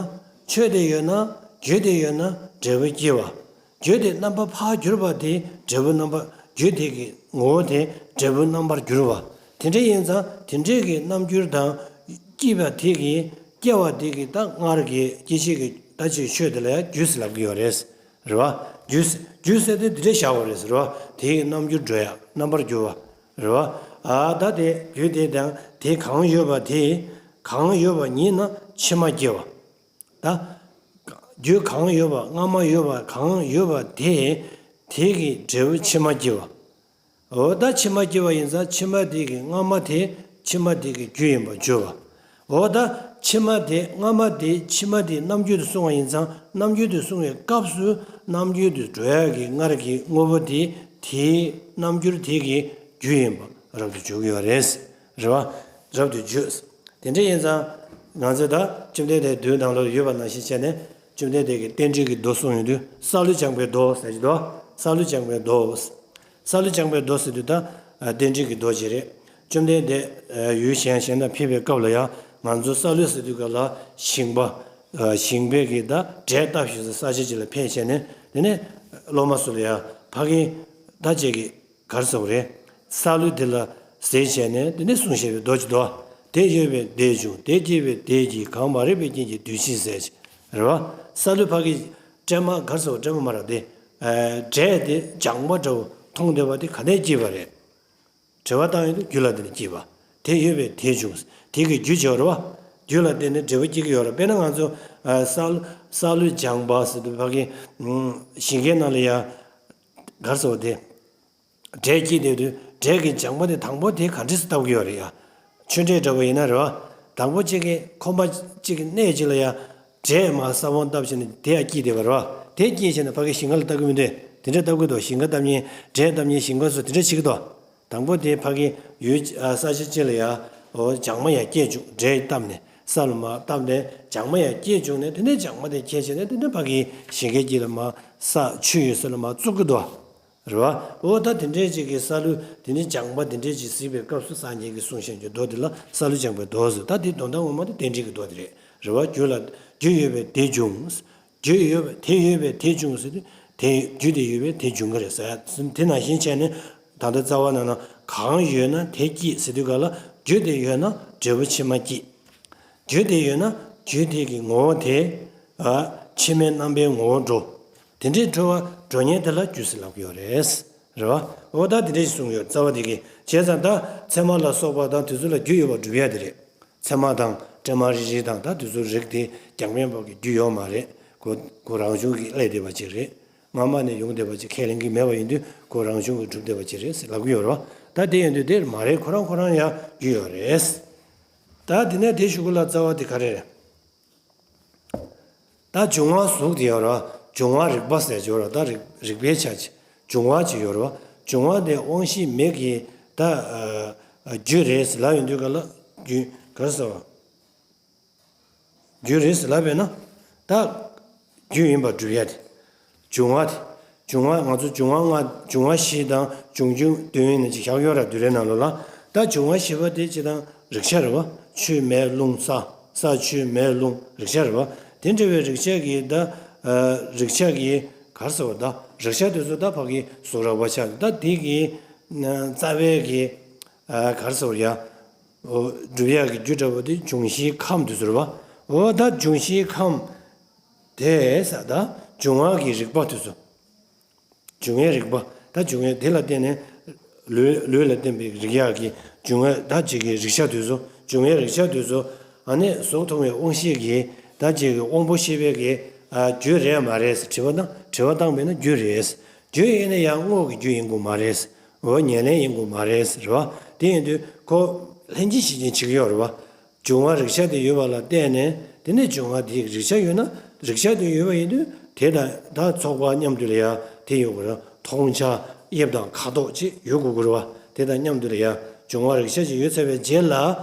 ཆོས་དེ་ཡོད་ན། རྒྱུ་དེ་ཡོད་ན་འབྲས་བུ་སྐྱེ་བ། རྒྱུ་དེ་རྣམ་པར་འཕགས་གྱུར་པ་དེ་འབྲས་བུ་རྣམ་པར། རྒྱུ་དེ་གི་ངོ་བོ་དེ་འབྲས་བུ་རྣམ་པར་གྱུར་པ། དེ་འདྲ་ཡིན་ཙང་དེ་འདྲའི་གི་རྣམ་འགྱུར་དང་། སྐྱེས་པ་དེ་གི་སྐྱེ་བ་དེ་གི་ད་སྔར་གྱི་སྐྱེ་མཆེད་ཀྱི་ད་ཅིག་ཆོས་དེ་ལ་ཡང་རྒྱུ་ཟེར་ལབ་ཀྱི་ཡོད་རེད། རེད་བ། རྒྱུ་ཟེར་རྒྱུ་ཟེར་དེ་འདི་འདྲ་བཞག་པ་རེད་ཟེར་བ། དེ་གི་རྣམ་འགྱུར་འགྲོ་ཡ་རྣམ་པར་གྱུར་པ། རེད་བ། ཨ་ད་དེ་རྒྱུ་དེ་དང་དེ་གང་ཡོད་པ་དེ། གང་ཡོད་པ་ཉིད་ན་ཕྱི་མ་སྐྱེ་བ། ད། རྒྱུ་གང་ཡོད་པ་སྔ་མ་ཡོད་པ་གང་ཡོད་པ་དེ། དེ་གི་འབྲས་བུ་ཕྱི་མ་སྐྱེ་བ། འོ་ད་ཕྱི་མ་སྐྱེ་བ་ཡིན་ཙང་ཕྱི་མ་དེ་གི་སྔ་མ་དེ་ཕྱི་མ་དེ་གི་རྒྱུ་ཡིན་པར་བརྗོད་པ། འོ་ད་ཕྱི་མ་དེ་སྔ་མ་དེ་ཕྱི་མ་དེ་རྣམ་འགྱུར་དུ་གསུངས་པ་ཡིན་ཙང་རྣམ་འགྱུར་དུ་གསུངས་པའི་སྐབས་སུ་རྣམ་འགྱུར་དུ་འགྲོ་ཡག་གི་སྔར་གྱི་དངོས་པོ་དེ་དེའི་རྣམ་འགྱུར་དེ་གི་རྒྱུ་ཡིན་པ་རབ་ཏུ་འཇུག་གི་ཡོད་རེད། རེད་བ། རབ་ཏུ་འཇུག་དེ་འདྲ་ཡིན་ཙང་། ང་ཚོས་ད་བཅོམ་ལྡན་འདས་མདོའི་ནང་ལ་ཡོད་པ་ནང་བཞིན་བྱས་ནས་བཅོམ་ལྡན་འདས་ཀྱིས་རྟེན་འབྲེལ་གྱི་མདོ་གསུངས་ཡོང་དུས་སཱ་ལུ་ལྗང་པའི་མདོ་ཟེར་གྱི་འདུག་སཱ་ལུ་ལྗང་པའི་མདོ། སཱ་ལུ་ལྗང་པའི་མདོ་ཟེར་དུས་ད་རྟེན་འབྲེལ་གྱི་མདོ་ཅིག་རེད། བཅོམ་ལྡན་འདས་ཡུལ་གཞན་གཞན་དུ་ཕེབས་པའི་སྐབས་ལ་ཡང་ང་ཚོ་སཱ་ལུ་ཟེར་དུས་སྐབས་ལ་ཞིང་པ། ཞིང་པའི་གི་ད་འབྲས་བཏབ་བཞིན་དུ་ས་ཆ་ཅིག་ལ་ཕེབས་བྱས་ནས་དེ་ནས་སློབ་མ་ཚོ་ལ་ཡང་ཕ་གི་ད་ཅིག་གི་གར་སོགས་རེད། ས་ལུ་དེ་ལ་ཟེར་བྱས་ནས་དེ་ནས་གསུངས་བཞག་པའི་མདོ་ཅིག་འདུག་དེ་ཡོད་པས་དེ་བྱུང་། དེ་སྐྱེས་པས་དེ་སྐྱེས། གང་མ་རིག་པའི་རྐྱེན་གྱིས་དུས་ཕྱིས་ཟེར་བྱས། རེད་བ། ས་ལུ་ཕ་གི་སྲན་མ་གར་སོགས་སྲན་མ་མ་རེད་དེ། འབྲས་དེ་ལྗང་པ་འདྲ་བོ་མཐོང་བསྡད་པ་དེ་ག་ནས་སྐྱེས་པ་རེད། དྲི་བ་བཏང་ཡོང་དུས་རྒྱུ་ལ་བརྟེན་ནས་སྐྱེས་པ། དེ་ཡོད་པས་དེ་བྱུང་། དེ་གི་རྒྱུ་བྱས་པ་རེད་བ། རྒྱུ་ལ་བརྟེན་ནས་འབྲས་བུ་སྐྱེ་གི་ཡོད་རེད། དཔེར་ན་ང་ཚོ་ས་ལུ་ས་ལུ་ལྗང་པ་ཟེར་དུས་ཕ་གི་ཞིང་ཁའི་ནང་ལ་ཡ། གར་སོགས་དེ། འབྲས་སྐྱེས་བསྡད་དུས་འབྲས་ཀྱི་ལྗང་པ་དེ་དང་པོ་དེ་ག་འདྲས་སེ་བཏབ་ཀྱི་ཡོད་རེད་ཡ། ཆུ་འབྲས་འདྲ་བོ་ཡིན་ན་རེད་བ། དང་པོ་གཅིག་གི་ཁོམ་པ་གཅིག་གི་གནས་གཅིག་ལ་ཡ་འབྲས་མར་ས་བོན་བཏབ་བྱས་ནས་དེ་ཡ་སྐྱེས་བསྡད་པ་རེད་བ། དེ་སྐྱེས་བྱས་ནས་ཕ་གི་ཞིང་ཁ་ལ་ལྟ་གི་མི་འདུག་དེ་འདྲ་ལྟ་གི་འདུག་ཞིང་ཁ་བཏབ་མཁན་འབྲས་བཏབ་མཁན་ཞིང་ཁ་ཚོ་དེ་འདྲ་བྱེད་ཀྱི་འདུག་དང་པོ་དེ་ཕ་གི་ཡུལ་ས་ཆ་གཅིག་ལ་ཡ་འོ་ལྗང་མ་ཡ་སྐྱེས་བྱུང་། འབྲས་བཏབ་ནས་ས་ལ་མར་བཏབ་ནས་ལྗང་མ་ཡ་སྐྱེས་བྱུང་ནས་དེ་ནས་ལྗང་མ་དེ་ཁྱེར་བྱས་ནས་དེ་ནས་ཕ་གི་ཞིང་ཁའི་དཀྱིལ་ལ་མར་ས་ཆུ་ཡོད་ས་ལ་མར་བཙུགས་ཀྱི་འདུག་རེད་བ། འོ་ད་དེ་འདྲའི་ཅིག་གི་ས་ལུད་དེ་ནི་ལྗང་པ་དེ་འདྲའི་ཅིག་གཟིགས་པའི་སྐབས་སུ་སངས་རྒྱས་ཀྱིས་གསུངས་བཞག་རྒྱུ་མདོ་དེ་ལ་ས་ལུད་ལྗང་པའི་མདོ་ཟེར། ད་དེ་དོན་དག་ངོ་མ་དེ་རྟེན་འབྲེལ་གྱི་མདོ་དེ་རེད། རེད་བ། རྒྱུ་ལ་རྒྱུ་ཡོད་པས་དེ་འབྱུང་། རྒྱུ་ཡོད་པས་དེ་ཡོད་པས་དེ་འབྱུང་ཟེར་དུས་དེ་རྒྱུ་དེ་ཡོད་པས་དེ་འབྱུང་གི་རེད་ཟེར། དེ་ནང་བཞིན་བྱས་ནས་ད་ལྟ་རྩ་བ་ནང་ན་གང་ཡོད་ན་དེ་སྐྱེས་ཟེར་དུས་ག་ལ་རྒྱུ་དེ་ཡོད་ན་འབྲས་བུ་ཕྱི་མ་སྐྱེས། རྒྱུ་དེ་ཡོད་ན་རྒྱུ་དེ་གི་ངོ་བོ་དེ་ཨ་ཕྱི་མའི་རྣམ་པའི་ངོ་བོར་འགྲོ། དེ་འདྲའི་འགྲོ་བ་འགྲོ་ཉེན་དེ་ལ་རྒྱུ་ཟེར་ལབ་ཀྱི་ཡོད་རེད། རེད་བ། འོ་ད་དེ་འདྲ་ཞིག་གསུངས་ཡོད། རྩ་བ་དེ་གི་བྱས་ཙང་ད་ཚེར་མ་ལ་སོགས་པ་དང་དེ་ཚོ་ལ་རྒྱུ་ཡོད་པར་སྒྲུབ་ཡ་དེ་རེད། ཚེར་མ་དང་སྲན་མ་རིལ་རིལ་དང་ད་དེ་ཚོ་རིགས་དེ་རྒྱང་འཕེན་པ་གི་རྒྱུ་ཡོད་མ་རེད། ཁོ་ཁོ་རང་བྱུང་གིས་སླེབས་བསྡད་པ་ཅིག་རེད། སྔ་མ་ནས་ཡོང་བསྡད་པ་ཅིག་ཁས་ལེན་གྱི་མེད་པ་ཡིན་དུས་ཁོ་རང་བྱུང་གིས་གྲུབ་བསྡད་པ་ཅིག་རེད་ཟེར་ལབ་ཀྱི་ཡོད་རེད་བ། ད་དེ་ཡིན་དུས་དེ་མ་རེད། ཁོ་རང་ཁོ་རང་ཡང་རྒྱུ་ཡོད་རེད། ད་དེ་ནས་དེ་གཞུག་གུ་ལ་རྩ་བ་དེ་ག་རེ་རེད། ད་འབྱུང་བ་གཟུགས་དེ་ཡོད་རེད་བ། འབྱུང་བ་རིག་པ་ཟེར་གྱི་ཡོད་རེད་བ། ད་རིག་རིག་པའི་ཆ་ཅིག་འབྱུང་བ་ཅིག་ཡོད་རེད་བ། འབྱུང་བ་དེ་དབང་ཤེས་མིག་གི་ད་ཨ་རྒྱུ་རེད་ཟེར་ལབ་ཡོང་དུས་ག་ལ་རྒྱུ་ག་རེ་ཟེར་བ། རྒྱུ་རེད་ཟེར་ལབ་པས་ན་ད་རྒྱུ་ཡིན་པར་སྒྲུབ་ཡ་དེ། འབྱུང་བ་དེ། འབྱུང་བ་ང་ཚོ་འབྱུང་བ་ལྔ། འབྱུང་བ་བཞི་དང་འབྱུང་འགྱུར་བདུན་ཡིན་ན་ཅིག་བཞག་ཡོད་ར། བསྡུས་གྲྭའི་ནང་ལོགས་ལ། ད་འབྱུང་བ་བཞི་པ་དེ་སྤྱིར་བཏང་རེག་བྱ་རེད་བ། ཆུ་མེ་རླུང་ས། ས་ཆུ་མེ་རླུང་རེག་བྱ་རེད་བ། དེ་འདྲ་བའི་རེག་བྱ་གི་ད་ཨ་རེག་བྱ་གི་ག་རེ་ཟེར་བ། ད་རེག་བྱ་དེ་ཚོ་ད་ཕ་གི་གཟུགས་རགས་པ་ཆགས། ད་དེ་གི་ཨ་རྩ་བའི་གི་ཨ་ག་རེ་ཟེར་བ་ཡ། འོ་སྒྲུབ་ཡག་གི་རྒྱུ་འདྲ་བོ་དེ་འབྱུང་བཞིའི་ཁམས་དེ་ཚོ་རེད་བ། འོ་ད་འབྱུང་བཞིའི་ཁམས་དེ་ས་ད་འབྱུང་བ་གི་རིག་པ་དེ་ཚོ། འབྱུང་བའི་རིག་པ། ད་འབྱུང་བའི་དེ་ལ་བརྟེན་ནས་ལུས་ལུས་ལ་བརྟེན་པའི་རིག་ཡག་གི་འབྱུང་བའི་ད་ཅིག་གི་རེག་བྱ་དེ་ཚོ། འབྱུང་བའི་རེག་བྱ་དེ་ཚོ། ཨ་ནི་གཟུགས་མཐོང་བའི་དབང་ཤེས་ཀྱི་ད་ཅིག་གི་དབང་པོ་ཤེས་པའི་གི་ཨ་རྒྱུ་རེད་མ་རེད་ཟེར་དྲི་བ་བཏང་། དྲི་བ་བཏང་བས་ན་རྒྱུ་རེད། རྒྱུ་ཡིན་ན་ཡང་དངོས་ཀྱི་རྒྱུ་ཡིན་དགོས་མ་རེད། འོ་ཉེར་ལེན་ཡིན་དགོས་མ་རེད་ཟེར་བ། དེ་ཡིན་དུས་ཁོ་ལྷན་ཅིག་བྱེད་རྐྱེན་བྱེད་ཀྱི་ཡོད་རེད་བ། འབྱུང་བ་རེག་བྱ་དེ་ཡོད་པ་ལ་བརྟེན་ནས་དེ་ནས་འབྱུང་བ་དེའི་རེག་བྱ་ཡོད་ན། རེག་བྱ་དེ་ཡོད་པ་ཡིན་དུས་དེ་དང་ད་ཚོགས་པ་མཉམ་དུ་ལ་ཡ་དེ་ཡོད་དགོས་རེད། མཐོང་བྱ་དབྱིབས་དང་ཁ་དོག་ཅིག་ཡོད་དགོས་དགོས་རེད་བ། དེ་དང་མཉམ་དུ་ལ་ཡ་འབྱུང་བ་རེག་བྱ་ཅིག་ཡོད་ཚར་བའི་རྗེས་ལ་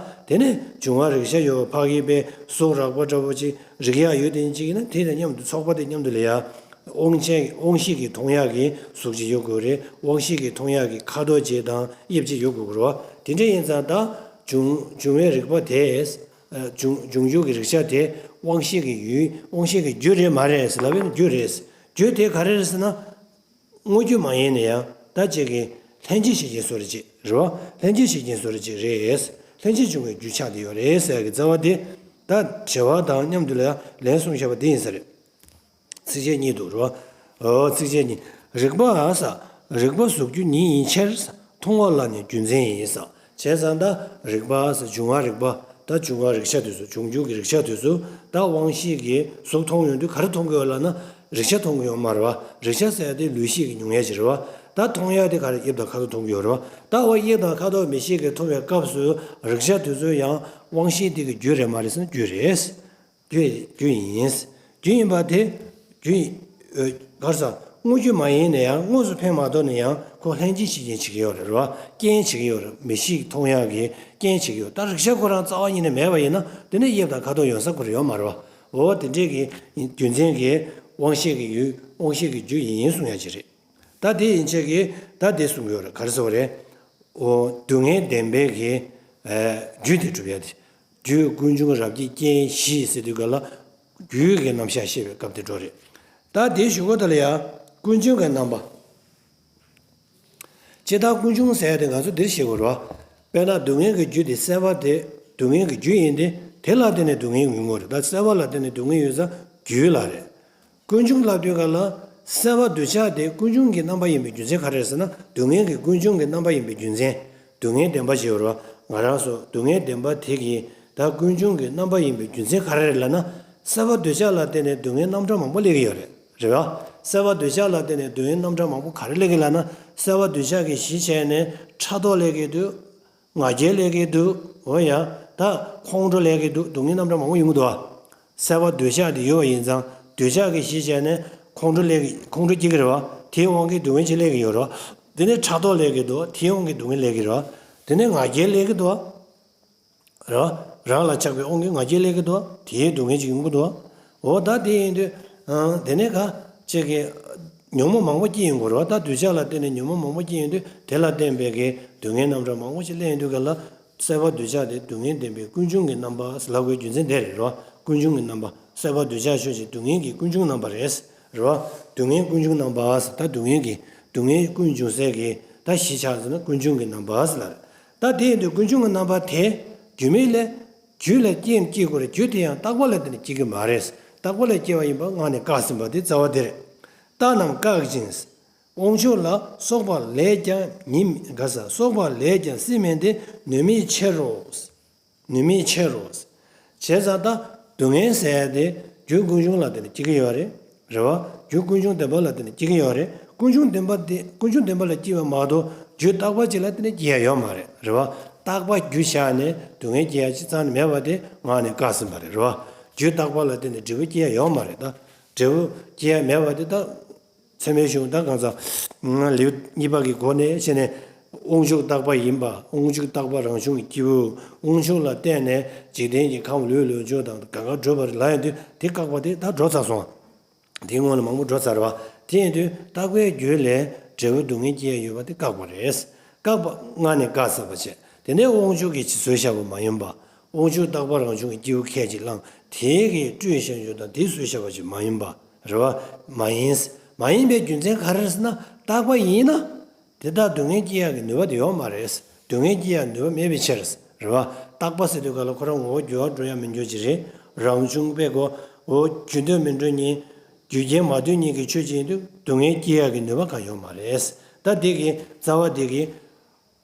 དེ་ནས་འབྱུང་བ་རེག་བྱ་ཡོད་པ་ཕ་གི་པའི་གཟུགས་རགས་པ་འདྲ་བོ་ཅིག་རིག་ཡག་ཡོད་དེ་ཅིག་ཡིན་ན་དེ་དང་མཉམ་དུ་ཚོགས་པ་དེ་མཉམ་དུ་ལ་ཡ། དབང་ཤེས་དབང་ཤེས་ཀྱིས་མཐོང་ཡག་གི་གཟུགས་ཅིག་ཡོད་དགོས་རེད། དབང་ཤེས་ཀྱིས་མཐོང་ཡག་གི་ཁ་དོག་ཅིག་དང་དབྱིབས་ཅིག་ཡོད་དགོས་རེད་བ། དེ་འདྲ་ཡིན་ཙང་ད་འབྱུང་འབྱུང་བའི་རིག་པ་དེ་འབྱུང་འབྱུང་འགྱུར་གྱི་རེག་བྱ་དེ་དབང་ཤེས་ཀྱི་ཡུལ། དབང་ཤེས་ཀྱི་རྒྱུ་རེད་མ་རེད་ཟེར་ལབ་པས་ན་རྒྱུ་རེད། རྒྱུ་དེ་ག་རེ་རེད་ཟེར་ན། དངོས་རྒྱུ་མ་ཡིན་ན་ཡང་ད་ཅིག་གི་ལྷན་ཅིག་བྱེད་རྐྱེན་བཟོ་འདྲ་ཅིག་རེད་བ། ལྷན་ཅིག་བྱེད་རྐྱེན་བཟོ་འདྲ་ཅིག་རེད། ལྷན་ཅིག་འབྱུང་བའི་རྒྱུ་ཆགས་བསྡད་ཡོད་རེད་ཟེར་ཡག་གི་རྩ་བ་དེ། ད་དྲི་བ་དང་མཉམ་དུ་ལ་ཡང་ལན་གསུངས་བཞག་པ་དེ་ཡིན་ས་རེད། ཚིགས་བཅད་གཉིས་འདུག་རེད་བ། འོ་ཚིགས་བཅད་གཉིས། རིག་པ་ས། རིག་པ་གཟུགས་རྒྱུ་ཉིད་ཡིན་ཕྱིར་ས། མཐོང་བ་ལ་ནི་རྒྱུ་མཚན་ཡིན་ས། བྱས་ཙང་ད་རིག་པ་ས་འབྱུང་བ་རིག་པ། ད་འབྱུང་བ་རེག་བྱ་དེ་ཚོ། འབྱུང་འགྱུར་གྱི་རེག་བྱ་དེ་ཚོ། ད་དབང་ཤེས་ཀྱིས་གཟུགས་མཐོང་ཡོང་དུས་ག་རེ་མཐོང་གི་ཡོད་ལབ་ན། རེག་བྱ་མཐོང་གི་ཡོད་མ་རེད་བ། རེག་བྱ་ཟེར་ཡག་དེ་ལུས་ཤེས་ཀྱིས་མྱོང་ཡག་ཅིག་རེད་བ། ད་མཐོང་ཡག་དེ་ག་རེ་དབྱིབས་དང་ཁ་དོག་མཐོང་གི་ཡོད་རེད་བ། ད་འོ་དབྱིབས་དང་ཁ་དོག་མིག་ཤེས་ཀྱིས་མཐོང་བའི་སྐབས་སུ་རེག་བྱ་དེ་ཚོ་ཡང་དབང་ཤེས་དེ་གི་རྒྱུ་རེད་མ་རེད་ཟེར་ན་རྒྱུ་རེད། རྒྱུ་རྒྱུ་ཡིན། རྒྱུ་ཡིན་པ་དེ་རྒྱུ་ཡིན། ཨོ་ག་རེ་ཟ། དངོས་རྒྱུ་མ་ཡིན་ན་ཡང་དངོས་སུ་འཕེན་མ་ཐུབ་ན་ཡང་ཁོ་ལྷན་ཅིག་བྱེད་རྐྱེན་བྱེད་ཀྱི་ཡོད་རེད་རེད་བ། རྐྱེན་བྱེད་ཀྱི་ཡོད་རེད། མིག་ཤེས་མཐོང་ཡག་གི་རྐྱེན་བྱེད་ཀྱི་ཡོད། ད་རེག་བྱ་ཁོ་རང་རྩ་བ་ཉིད་ནས་མེད་པ་ཡིན་ན་དེ་ནས་དབྱིབས་དང་ཁ་དོག་ཡོང་ས་ཁོ་རང་ཡོད་མ་རེད་བ། འོ་དེ་འདྲས་ཀྱི་རྒྱུ་མཚན་གྱིས་དབང་ཤེས་ཀྱི་ཡུལ། དབང་ཤེས་ཀྱི་རྒྱུ་ཡིན་གསུང་ཡག་ཅིག་རེད། ད་དེ་ཡན་ཆད་ཀྱིས་ད་དེ་གསུང་གི་ཡོད་རེད། ག་རེ་ཟེར་བ་རེད། འོ་སྡུག་བསྔལ་བདེན་པའི་གི་ཨ་རྒྱུ་དེ་སྒྲུབ་ཡག་དེ། རྒྱུ་ཀུན་འབྱུང་རབ་ཀྱིས་རྐྱེན་བཞི་ཟེར་དུས་ག་ལ་རྒྱུའི་གི་རྣམ་གཞག་བཤད་པའི་སྐབས་དེ་འགྲོ་རེད། ད་དེའི་གཞུག་གུ་དེ་ལ་ཡང་ཀུན་འབྱུང་གི་རྣམ་པ། སྤྱིར་བཏང་ཀུན་འབྱུང་ཟེར་ཡག་དེ་ང་ཚོ་འདིར་བཤད་དགོས་རེད་བ། དཔེར་ན་སྡུག་བསྔལ་གྱི་རྒྱུ་དེ་སྲེད་པ་དེ། སྡུག་བསྔལ་གྱི་རྒྱུ་ཡིན་ཏེ། དེ་ལ་བརྟེན་ནས་སྡུག་བསྔལ་ཡོང་གི་རེད། ད་སྲེད་པ་ལ་བརྟེན་ནས་སྡུག་བསྔལ་ཡོད་ཙང་རྒྱུ་ལ་རེད། ཀུན་འབྱུང་ལབ་དུས་ག་ལ་སྲེད་པ་འདོད་ཆགས་དེ་ཀུན་འབྱུང་གི་རྣམ་པ་ཡིན་པའི་རྒྱུ་མཚན་ག་རེ་རེད་ཟེར་ན། སྡུག་བསྔལ་གྱི་ཀུན་འབྱུང་གི་རྣམ་པ་ཡིན་པའི་རྒྱུ་མཚན། སྡུག་བསྔལ་བདེན་པ་ཞིག་ཡོད་རེད་བ། ང་རང་ཚོ་སྡུག་བསྔལ་བདེན་པ་དེ་གི་ད་ཀུན་འབྱུང་གི་རྣམ་པ་ཡིན་པའི་རྒྱུ་མཚན་ག་རེ་རེད་ལབ་ན། སྲེད་པ་འདོད་ཆགས་ལ་བརྟེན་ནས་སྡུག་བསྔལ་རྣམ་གྲངས་མང་པོ་སླེབས་ཀྱི་ཡོད་རེད། རེད་བ། སྲེད་པ་འདོད་ཆགས་ལ་བརྟེན་ནས་སྡུག་བསྔལ་རྣམ་གྲངས་མང་པོ་ག་རེ་སླེབས་ཀྱི་ལབ་ན། སྲེད་པ་འདོད་ཆགས་ཀྱི་གཞི་བྱས་ནས་ཕྲག་དོག་སླེབས་ཀྱི་འདུག་ང་རྒྱལ་སླེབས་ཀྱི་འདུག་འོ་ཡ། ད་ཁོང་ཁྲོ་སླེབས་ཀྱི་འདུག་སྡུག་བསྔལ་རྣམ་གྲངས་མང་པོ་ཡོང་གི་འདུག་བ། སྲེད་པ་འདོད་ཆགས་དེ་ཡོད་པ་ཡིན་ཙང་འདོད་ཆགས་ཀྱི་གཞི་བྱས་ནས་ཁོང་ཁྲོ་སླེབས་ཀྱི་ཁོང་ཁྲོ་སྐྱེ་གི་རེད་བ། དེའི་དབང་གིས་སྡུག་བསྔལ་ཅིག་སླེབས་ཀྱི་ཡོད་རེད་བ། དེ་ནས་ཕྲག་དོག་སླེབས་ཀྱི་འདུག་དེའི་དབང་གིས་སྡུག་བསྔལ་སླེབས་ཀྱི་རེད་བ། དེ་ནས་ང་རྒྱལ་སླེབས་ཀྱི་འདུག་བ། རེད་བ། རང་ལ་ཆགས་པའི་དབང་གིས་ང་རྒྱལ་སླེབས་ཀྱི་འདུག་བ། དེའི་སྡུག་བསྔལ་ཅིག་ཡོང་གི་འདུག་བ། འོ་ད་དེ་ཡིན་དུས། ཨང་། དེ་ནས་ག་ཅིག་གི་ཉོན་མོངས་མང་པོ་སྐྱེ་ཡོང་གི་རེད་བ། ད་འདོད་ཆགས་ལ་བརྟེན་ནས་ཉོན་མོངས་མང་པོ་སྐྱེ་ཡོང་དུས་དེ་ལ་བརྟེན་པའི་གི་སྡུག་བསྔལ་རྣམ་གྲངས་མང་པོ་ཞིག་སླེབས་ཡོང་དུས་ག་ལ། སྲེད་པ་འདོད་ཆགས་དེ་སྡུག་བསྔལ་བདེན་པའི་ཀུན་འབྱུང་གི་རྣམ་པ་ལབ་དགོས་རྒྱུ་མཚན་དེ་རེད་བ། ཀུན་འབྱུང་གི་རྣམ་པ། སྲེད་པ་འདོད་ཆགས་ཤོག་ཅིག་སྡུག་བསྔལ་གྱི་ཀུན་འབྱུང་རྣམ་པ་རེད། རེད་བ། སྡུག་བསྔལ་ཀུན་འབྱུང་རྣམ་པ། ད་སྡུག་བསྔལ་གྱི་སྡུག་བསྔལ་ཀུན་འབྱུང་སའི་གི་ད་གཞི་ཆགས་ཟེར་ན་ཀུན་འབྱུང་གི་རྣམ་པ་ཟེར་ལ། ད་དེ་ཡིན་དུས་ཀུན་འབྱུང་གི་རྣམ་པ་དེ་རྒྱུ་མེད་ལས། རྒྱུ་ལ་རྐྱེན་སྐྱེ་དགོས་རེད། རྒྱུ་དེ་ཡང་རྟག་པ་ལ་བརྟེན་ནས་སྐྱེ་གི་མ་རེད། རྟག་པ་ལ་སྐྱེ་བ་ཡིན་པ་སྔགས་ནས་བཀག་ཟིན་པ་དེ་རྩ་བ་དེ་རེད། རྟག་རྣམས་བཀག་ཅིང་། དབང་ཕྱུག་ལ་སོགས་པ་ལས་ཀྱང་ཉིད་མི་ག་ས་སོགས་པ་ལས་ཀྱང་སྲིད་མིན་ཏེ། ནུས་མེད་ཕྱིར་རོ། ནུས་མེད་ཕྱིར་རོ། བྱས་ཙང་ད་སྡུག་བསྔལ་ཟེར་ཡ་དེ་རྒྱུ་ཀུན་འབྱུང་ལ་བརྟེན་ནས་སྐྱེ་གི་ཡོད་རེད། རེད་བ། རྒྱུ་ཀུན་འབྱུང་བདེན་པ་ལ་བརྟེན་ནས་སྐྱེ་གི་ཡོད་རེད། ཀུན་འབྱུང་བདེན་པ་དེ་ཀུན་འབྱུང་བདེན་པ་ལ་སྐྱེ་བ་མ་གཏོགས་རྒྱུ་རྟག་པ་ཅིག་ལ་བརྟེན་ནས་སྐྱེ་ཡ་ཡོད་མ་རེད། རེད་བ། རྟག་པ་རྒྱུ་བཞག་ནས་སྡུག་བསྔལ་སྐྱེ་ཡ་ཅིག་རྩ་ནས་མེད་པ་དེ་སྔགས་ནས་བཀག་ཟིན་པ་རེད། རེད་བ། རྒྱུ་རྟག་པ་ལ་བརྟེན་ནས་འབྲས་བུ་སྐྱེ་ཡ་ཡོད་མ་རེད་ད། འབྲས་བུ་སྐྱེ་ཡ་མེད་པ་དེ་ད། ཚད་མའི་གཞུང་ད་གང་ཟག་ལེའུ་གཉིས་པ་གི་སྒོ་ནས་བཤད་ནས། དབང་ཕྱུག་རྟག་པ་ཡིན་པ། དབང་ཕྱུག་རྟག་པ་རང་བྱུང་གི་སྐྱེས་བུ། དབང་ཕྱུག་ལ་བརྟེན་ནས་འཇིག་རྟེན་གྱི་ཁམས་ལུས་ལོངས་སྤྱོད་དང་གང་ག་བགྲོད་པར་ལ་ཡོང་དུས་དེ་བཀག་པ་དེ་ད་འགྲོ་ཚར་སོང་། དེའི་སྔོན་ལ་མང་པོ་འགྲོ་ཚར་བ། དེ་ཡིན་དུས་རྟག་པའི་རྒྱུ་ལས་འབྲས་བུ་སྡུག་བསྔལ་སྐྱེ་ཡ་ཡོད་པ་དེ་བཀག་པ་རེད། བཀག་པ་སྔགས་ནས་བཀག་ཟེར་བ་བྱས། དེ་ནས་དབང་ཕྱུག་གིས་ཅིག་བཟོས་བཞག་པ་མ་ཡིན་པ། དབང་ཕྱུག་རྟག་པ་རང་བྱུང་གི་སྐྱེས་བུ་ཁས་ཅིག་བླངས་དེ་གིས་སྤྲོས་བཞག་རྒྱུ་དང་དེས་བཟོས་བཞག་པ་ཅིག་མ་ཡིན་པ། རེད་བ། མ་ཡིན། མ་ཡིན་པའི་རྒྱུ་མཚན་ག་རེ་རེད་ཟེར་ན་རྟག་པ་ཡིན་ན། དེ་དག་སྡུག་བསྔལ་སྐྱེ་ཡག་གི་ནུས་པ་དེ་ཡོད་མ་རེད། སྡུག་བསྔལ་སྐྱེ་ཡག་ནུས་པ་མེད་པའི་ཕྱིར། རེད་བ། རྟག་པ་ཟེར་དུས་ག་ལ་ཁོ་རང་ངོ་བོ་འགྱུར་བ་འགྲོ་ཡག་མི་འགྱུར་གྱི་རེད། རང་བྱུང་དཔེ་གོ། འོ་རྒྱུ་འདོད་མི་འགྲོ་ཉིད། རྒྱུ་རྐྱེན་མ་འདོད་ཉིད་ཀྱི་ཆོས་ཅན་དུ་སྡུག་བསྔལ་སྐྱེ་ཡག་གི་ནུས་པ་གང་ཡོད་མ་རེད། ད་དེ་གི་རྩ་བ་དེ་གི།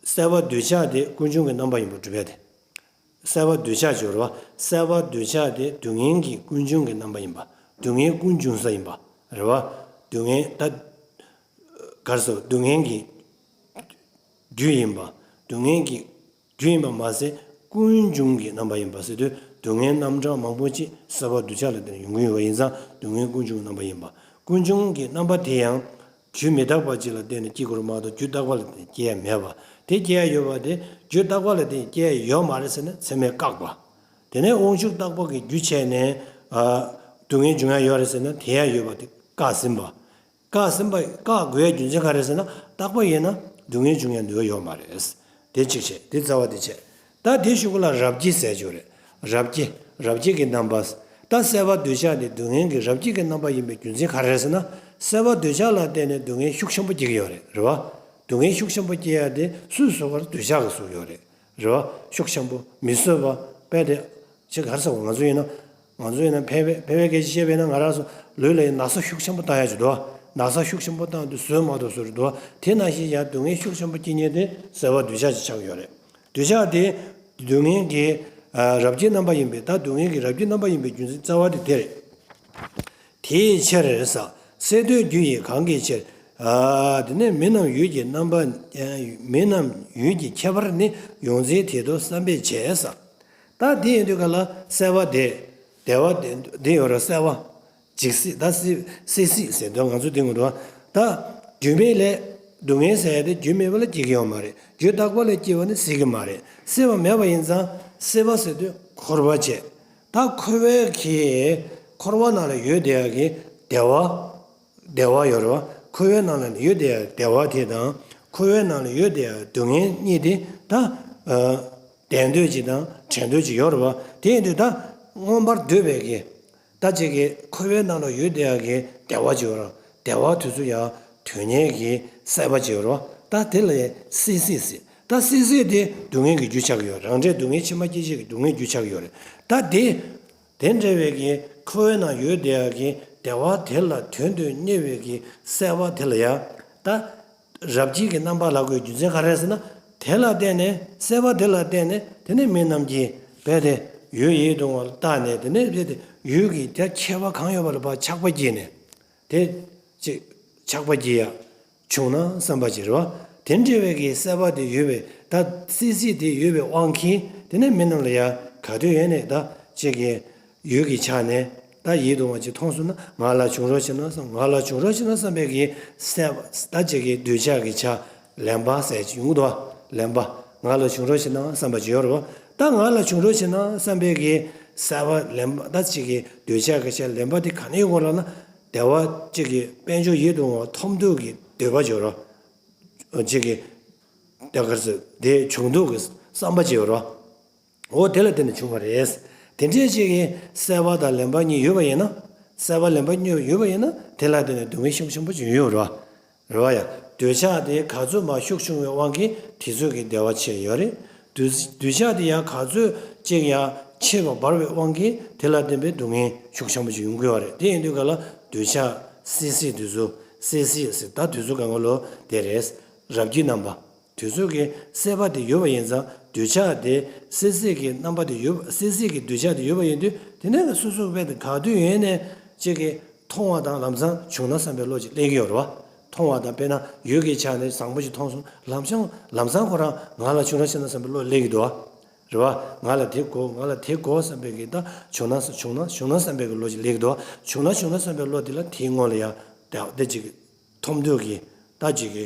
སྲེད་པ་འདོད་ཆགས་དེ་ཀུན་འབྱུང་གི་རྣམ་པ་ཡིན་པ་སྒྲུབ་ཡ་དེ། སྲེད་པ་འདོད་ཆགས་སྦྱོར་བ། སྲེད་པ་འདོད་ཆགས་དེ་སྡུག་བསྔལ་གྱི་ཀུན་འབྱུང་གི་རྣམ་པ་ཡིན་པ། སྡུག་བསྔལ་ཀུན་འབྱུང་ས་ཡིན་པ། རེད་བ། སྡུག་བསྔལ་ད། ག་རེ་ཟེར་སྡུག་བསྔལ་གྱི་རྒྱུ་ཡིན་པ། སྡུག་བསྔལ་གྱི་རྒྱུ་ཡིན་པ་མ་ཟད་ཀུན་འབྱུང་གི་རྣམ་པ་ཡིན་པ་ཟེར་དུས་སྡུག་བསྔལ་རྣམ་གྲངས་མང་པོ་ཅིག་སྲེད་པ་འདོད་ཆགས་ལ་བརྟེན་ནས་ཡོང་གི་ཡོད་པ་ཡིན་ཙང་སྡུག་བསྔལ་ཀུན་འབྱུང་གི་རྣམ་པ་ཡིན་པ། ཀུན་འབྱུང་གི་རྣམ་པ་དེ་ཡང་། རྒྱུ་མི་རྟག་པ་ཅིག་ལ་བརྟེན་ནས་སྐྱེ་དགོས་རེད་མ་གཏོགས་རྒྱུ་རྟག་པ་ལ་བརྟེན་ནས་སྐྱེ་ཡ་མེད་པ། དེ་སྐྱེ་ཡ་ཡོད་པ་དེ་རྒྱུ་རྟག་པ་ལ་བརྟེན་ནས་སྐྱེ་ཡ་ཡོད་མ་རེད་ཟེར་ན་ཚད་མས་བཀག་པ། དེ་ནས་དབང་ཕྱུག་རྟག་པ་གི་རྒྱུ་བྱས་ནས་ཨ། སྡུག་བསྔལ་འབྱུང་ཡ་ཡོད་རེད་ཟེར་ན་དེ་ཡ་ཡོད་པ་དེ་བཀག་ཟིན་པ། བཀག་ཟིན་པ་བཀག་དགོས་ཡ་རྒྱུ་མཚན་ག་རེ་ཟེར་ན་རྟག་པ་ཡིན་ན་སྡུག་བསྔལ་འབྱུང་ཡ་ནུས་པ་ཡོད་མ་རེད། དེ་གཅིག་བྱས་དེ་རྩ་བ་དེ་བྱས། ད་དེ་གཞུག་གུ་ལ་རབ་སྐྱེ་ཟེར་གྱི་ཡོད་རེད། རབ་སྐྱེ། རབ་སྐྱེ་གི་རྣམ་པ། ད་སྲེད་པ་འདོད་ཆགས་དེ་སྡུག་བསྔལ་གྱི་རབ་སྐྱེ་གི་རྣམ་པ་ཡིན་པའི་རྒྱུ་མཚན་ག་རེ་རེད་ཟེར་ན། སྲེད་པ་འདོད་ཆགས་ལ་བརྟེན་ནས་སྡུག་བསྔལ་ཤུགས་ཆེན་པོ་སྐྱེ་གི་ཡོད་རེད། རེད་བ། སྡུག་བསྔལ་ཤུགས་ཆེན་པོ་སྐྱེ་ཡ་དེ་སུས་བཟོས་པ་རེད། འདོད་ཆགས་ཀྱིས་བཟོས་ཡོད་རེད། རེད་བ། ཤུགས་ཆེན་པོ་མི་བཟོད་པ། དཔེ་དེ། ཅིག་ག་རེ་ཟེར་བ་ང་ཚོ་ཡིན་ན། ང་ཚོ་ཡིན་ན་ཕལ་པའི་ཕལ་པའི་སྐད་ཆ་བཤད་པས་ན་ང་རང་ཚོ་ལུས་ལ་ཡང་ན་ཚ་ཤུགས་ཆེན་པོ་བཏང་ཡ་ཅིག་འདུག་བ། ན་ཚ་ཤུགས་ཆེན་པོ་བཏང་དུས་བཟོད་མ་ཐུབ་བཟོ་རེད་འདུག་བ། དེ་ནང་བཞིན་ཡང་སྡུག་བསྔལ་ཤུགས་ཆེན་པོ་སྐྱེ་མཁན་དེ་སྲེད་པ་འདོད་ཆགས་ཅིག་ཆགས་ཡོད་རེད། འདོད་ཆགས་དེ་སྡུག་བསྔལ་གྱི་རབ་སྐྱེ་རྣམ་པ་ཡིན་པས་ད་སྡུག་བསྔལ་གྱི་རབ་སྐྱེ་རྣམ་པ་ཡིན་པའི་རྒྱུ་མཚན་རྩ་བ་དེ་དེ་རེད། དེའི་ཕྱིར་ས། སྲེད་འདོད་རྒྱུ་ཡིས་གང་གི་ཕྱིར། དེ་ནས་མི་རྣམས་ཡུལ་གྱི་རྣམ་པ། མི་རྣམས་ཡུལ་གྱི་ཁྱད་པར་ནི། ཡོངས་འཛིན་དེ་དུ་བསམ་པས་བྱས་ས། ད་དེ་ཡིན་དུས་ག་ལ་སྲེད་པ་དེ། བདེ་བ་དེ་འདི་ཡོད་ར་སྲེད་པ། འཇིགས་སྲིད་ད་སྲིད་སྲིད་སྲིད་ཟེར་དུས་ང་ཚོ་དེ་ངོ་འདུག་བ། ད་རྒྱུ་མེད་ལས་སྡུག་བསྔལ་ཟེར་ཡ་དེ་རྒྱུ་མེད་པ་ལ་སྐྱེ་གི་ཡོད་མ་རེད། རྒྱུ་རྟག་པ་ལ་སྐྱེ་བ་ནི་སྲིད་གི་མ་རེད། སྲེད་པ་མེད་པ་ཡིན་ཙང་སྲེད་པ་ཟེར་དུས་འཁོར་བ་བྱས། ད་འཁོར་བའི་གི་འཁོར་བ་ནང་ལ་ཡོད་བསྡད་ཡ་གི་བདེ་བ། བདེ་བ་ཡོད་རེད་བ། འཁོར་བའི་ནང་ལ་ཡོད་བསྡད་ཡ་བདེ་བ་དེ་དང་འཁོར་བའི་ནང་ལ་ཡོད་བསྡད་ཡ་སྡུག་བསྔལ་གཉིས་དེ་ད། བདེ་འདོད་ཅིག་དང་བྲལ་འདོད་ཅིག་ཡོད་རེད་བ། དེ་ཡིན་དུས་ད་མངོན་པར་འདོད་པའི་གི། ད་ཅིག་གི་འཁོར་བའི་ནང་ལ་ཡོད་བསྡད་ཡ་གི་བདེ་བ་ཅིག་ཡོད་རེད། བདེ་བ་དེ་ཚོ་ཡང་དོན་གཉེར་གྱི་སྲེད་པ་ཅིག་ཡོད་རེད་བ། ད་དེ་ལ་སྲིད་སྲིད་སྲིད། ད་སྲིད་སྲིད་དེ་སྡུག་བསྔལ་གྱི་རྒྱུ་ཆགས་ཀྱི་ཡོད་རེད། རང་འབྲས་སྡུག་བསྔལ་ཕྱི་མ་སྐྱེ་མཆེད་ཀྱི་སྡུག་བསྔལ་རྒྱུ་ཆགས་ཀྱི་ཡོད་རེད། ད་དེ། དེ་འདྲ་བའི་གི་འཁོར་བའི་ནང་ཡོད་བསྡད་ཡ་གི་བདེ་བ་དེ་ལ་དོན་དུ་གཉེར་བའི་གི་སྲེད་པ་དེ་ལ་ཡང་ད། རབ་སྐྱེ་གི་རྣམ་པ་ལ་དགོས་རྒྱུ་མཚན་ག་རེ་ཟེར་ན། དེ་ལ་བརྟེན་ནས་སྲེད་པ་དེ་ལ་བརྟེན་ནས་དེ་ནས་མི་རྣམས་ཀྱིས་རྦད་དེ་ཡུལ་ཡིད་དུ་འོང་བ་ལ་བརྟགས་ནས་དེ་ནས་རྦད་དེ་ཡུལ་གྱི་དེ་ཁྱད་པར་གང་ཡོད་པ་ལ་ཕར་ཆགས་པ་སྐྱེས་ནས་དེ་ཅིག་ཆགས་པ་སྐྱེ་ཡ་བྱུང་ན་བསམ་པ་ཅིག་རེད་བ། དེ་འདྲ་བའི་གི་སྲེད་པ་དེ་ཡོད་པའི་ད་སྲིད་སྲིད་དེ་ཡོད་པའི་དབང་གིས་ དེ་ནས་མི་རྣམས་ལ་ཡང་ག་དུས་ཡོད་ནས་ད་ཅིག་གི་ཡུལ་གྱི་ཆ་ནས་ད་ཡིད་དུ་འོང་བ་ཅིག་མཐོང་སོང་ན་ང་ལ་བྱུང་རོགས་བྱེད་ན་བསམ། ང་ལ་བྱུང་རོགས་བྱེད་ན་བསམ་པའི་གི་སྲེད་པ་ད་ཅིག་གི་འདོད་ཆགས་ཀྱི་ཆ་ལེན་པ་ཟེར་ཅིག་ཡོང་གི་འདུག་བ། ལེན་པ། ང་ལ་བྱུང་རོགས་བྱེད་ན་བསམ་པ་ཅིག་ཡོད་རེད་བ། ད་ང་ལ་བྱུང་རོགས་བྱེད་ན་བསམ་པའི་གི་སྲེད་པ་ལེན་པ་ད་ཅིག་གི་འདོད་ཆགས་ཀྱི་ཆ་ལེན་པ་དེ་ག་ནས་ཡོང་གི་རེད་ལབ་ན། བདེ་བ་ཅིག་གི་དཔལ་འབྱོར་ཡིད་དུ་འོང་བ་ཐོབ་འདོད་ཀྱི་འདོད་པ་ཅིག་ཡོད་རེད་བ། ཅིག་གི་ད་ག་རེ་ཟེར་དེ་བྱུང་འདོད་ཀྱི་བསམ་པ་ཅིག་ཡོད་རེད་བ། འོ་དེ་ལ་བརྟེན་ནས་བྱུང་བ་རེད། དེ་འདྲའི་ཅིག་གི་སྲེད་པ་དང་ལེན་པ་གཉིས་ཡོད་པ་ཡིན་ན། སྲེད་པ་ལེན་པ་གཉིས་ཡོད་པ་ཡིན་ན་དེ་ལ་བརྟེན་ནས་སྡུག་བསྔལ་ཤུགས་ཆེན་པོ་ཅིག་ཡོང་གི་ཡོད་རེད་བ། རེད་བ་ཡ། འདོད་ཆགས་དེ་ག་ཚོད་མར་ཤུགས་ཆུང་བའི་དབང་གིས་དེ་ཚོད་ཀྱི་བདེ་བ་ཆེ་ཡོད་རེད། འདོད་འདོད་ཆགས་དེ་ཡང་ག་ཚོད་ཅིག་ཡང་ཆེ་བ་འབར་བའི་དབང་གིས་དེ་ལ་བརྟེན་པའི་སྡུག་བསྔལ་ཤུགས་ཆེན་པོ་ཅིག་ཡོང་གི་ཡོད་རེད། དེ་ཡིན་དུས་ག་ལ་འདོད་ཆགས་སྲིད་སྲིད་དུས་ཚོད་སྲིད་སྲིད་ཟེར་ད་དུས་ཚོད་གང་ག་ལོ་དེ་རེད། རབ་ཀྱི་རྣམ་པ། དུས་ཚོད་ཀྱི་སྲེད་པ་དེ་ཡོད་པ་ཡིན་ཙང་འདོད་ཆགས་དེ་སྲིད་སྲིད་ཀྱི་རྣམ་པ་དེ་ཡོད་སྲིད་སྲིད་ཀྱི་འདོད་ཆགས་དེ་ཡོད་པ་ཡིན་དུས་དེ་ནས་སོ་སོ་བས་དེ་ག་དུས་ཡོད་ནས་ཅིག་གི་མཐོང་བ་དང་ལམ་སང་བྱུང་ན་བསམ་པའི་བློ་ཅིག་སླེབས་ཀྱི་ཡོད་རེད་བ། མཐོང་བ་དང་དཔེར་ན་ཡུལ་གྱི་ཆ་ནས་བཟང་པོ་ཞིག་མཐོང་སོང་ལམ་སང་ལམ་སང་ཁོ་རང་ང་ལ་བྱུང་རོགས་བྱེད་ན་བསམ་པའི་བློ་སླེབས་ཀྱི་འདུག་བ། རེད་བ། ང་ལ་དེ་དགོས་ང་ལ་དེ་དགོས་བསམ་པའི་གི་ད་བྱུང་ན་བྱུང་ན་བྱུང་ན་བསམ་པའི་གི་བློ་ཅིག་སླེབས་ཀྱི་འདུག་བ། བྱུང་ན་བྱུང་ན་བསམ་པའི་བློ་དེ་ལ་དེའི་སྔོན་ལ་ཡང་དེ་དེ་ཅིག་ཐོབ་འདོད་ཀྱི་ད་ཅིག་གི་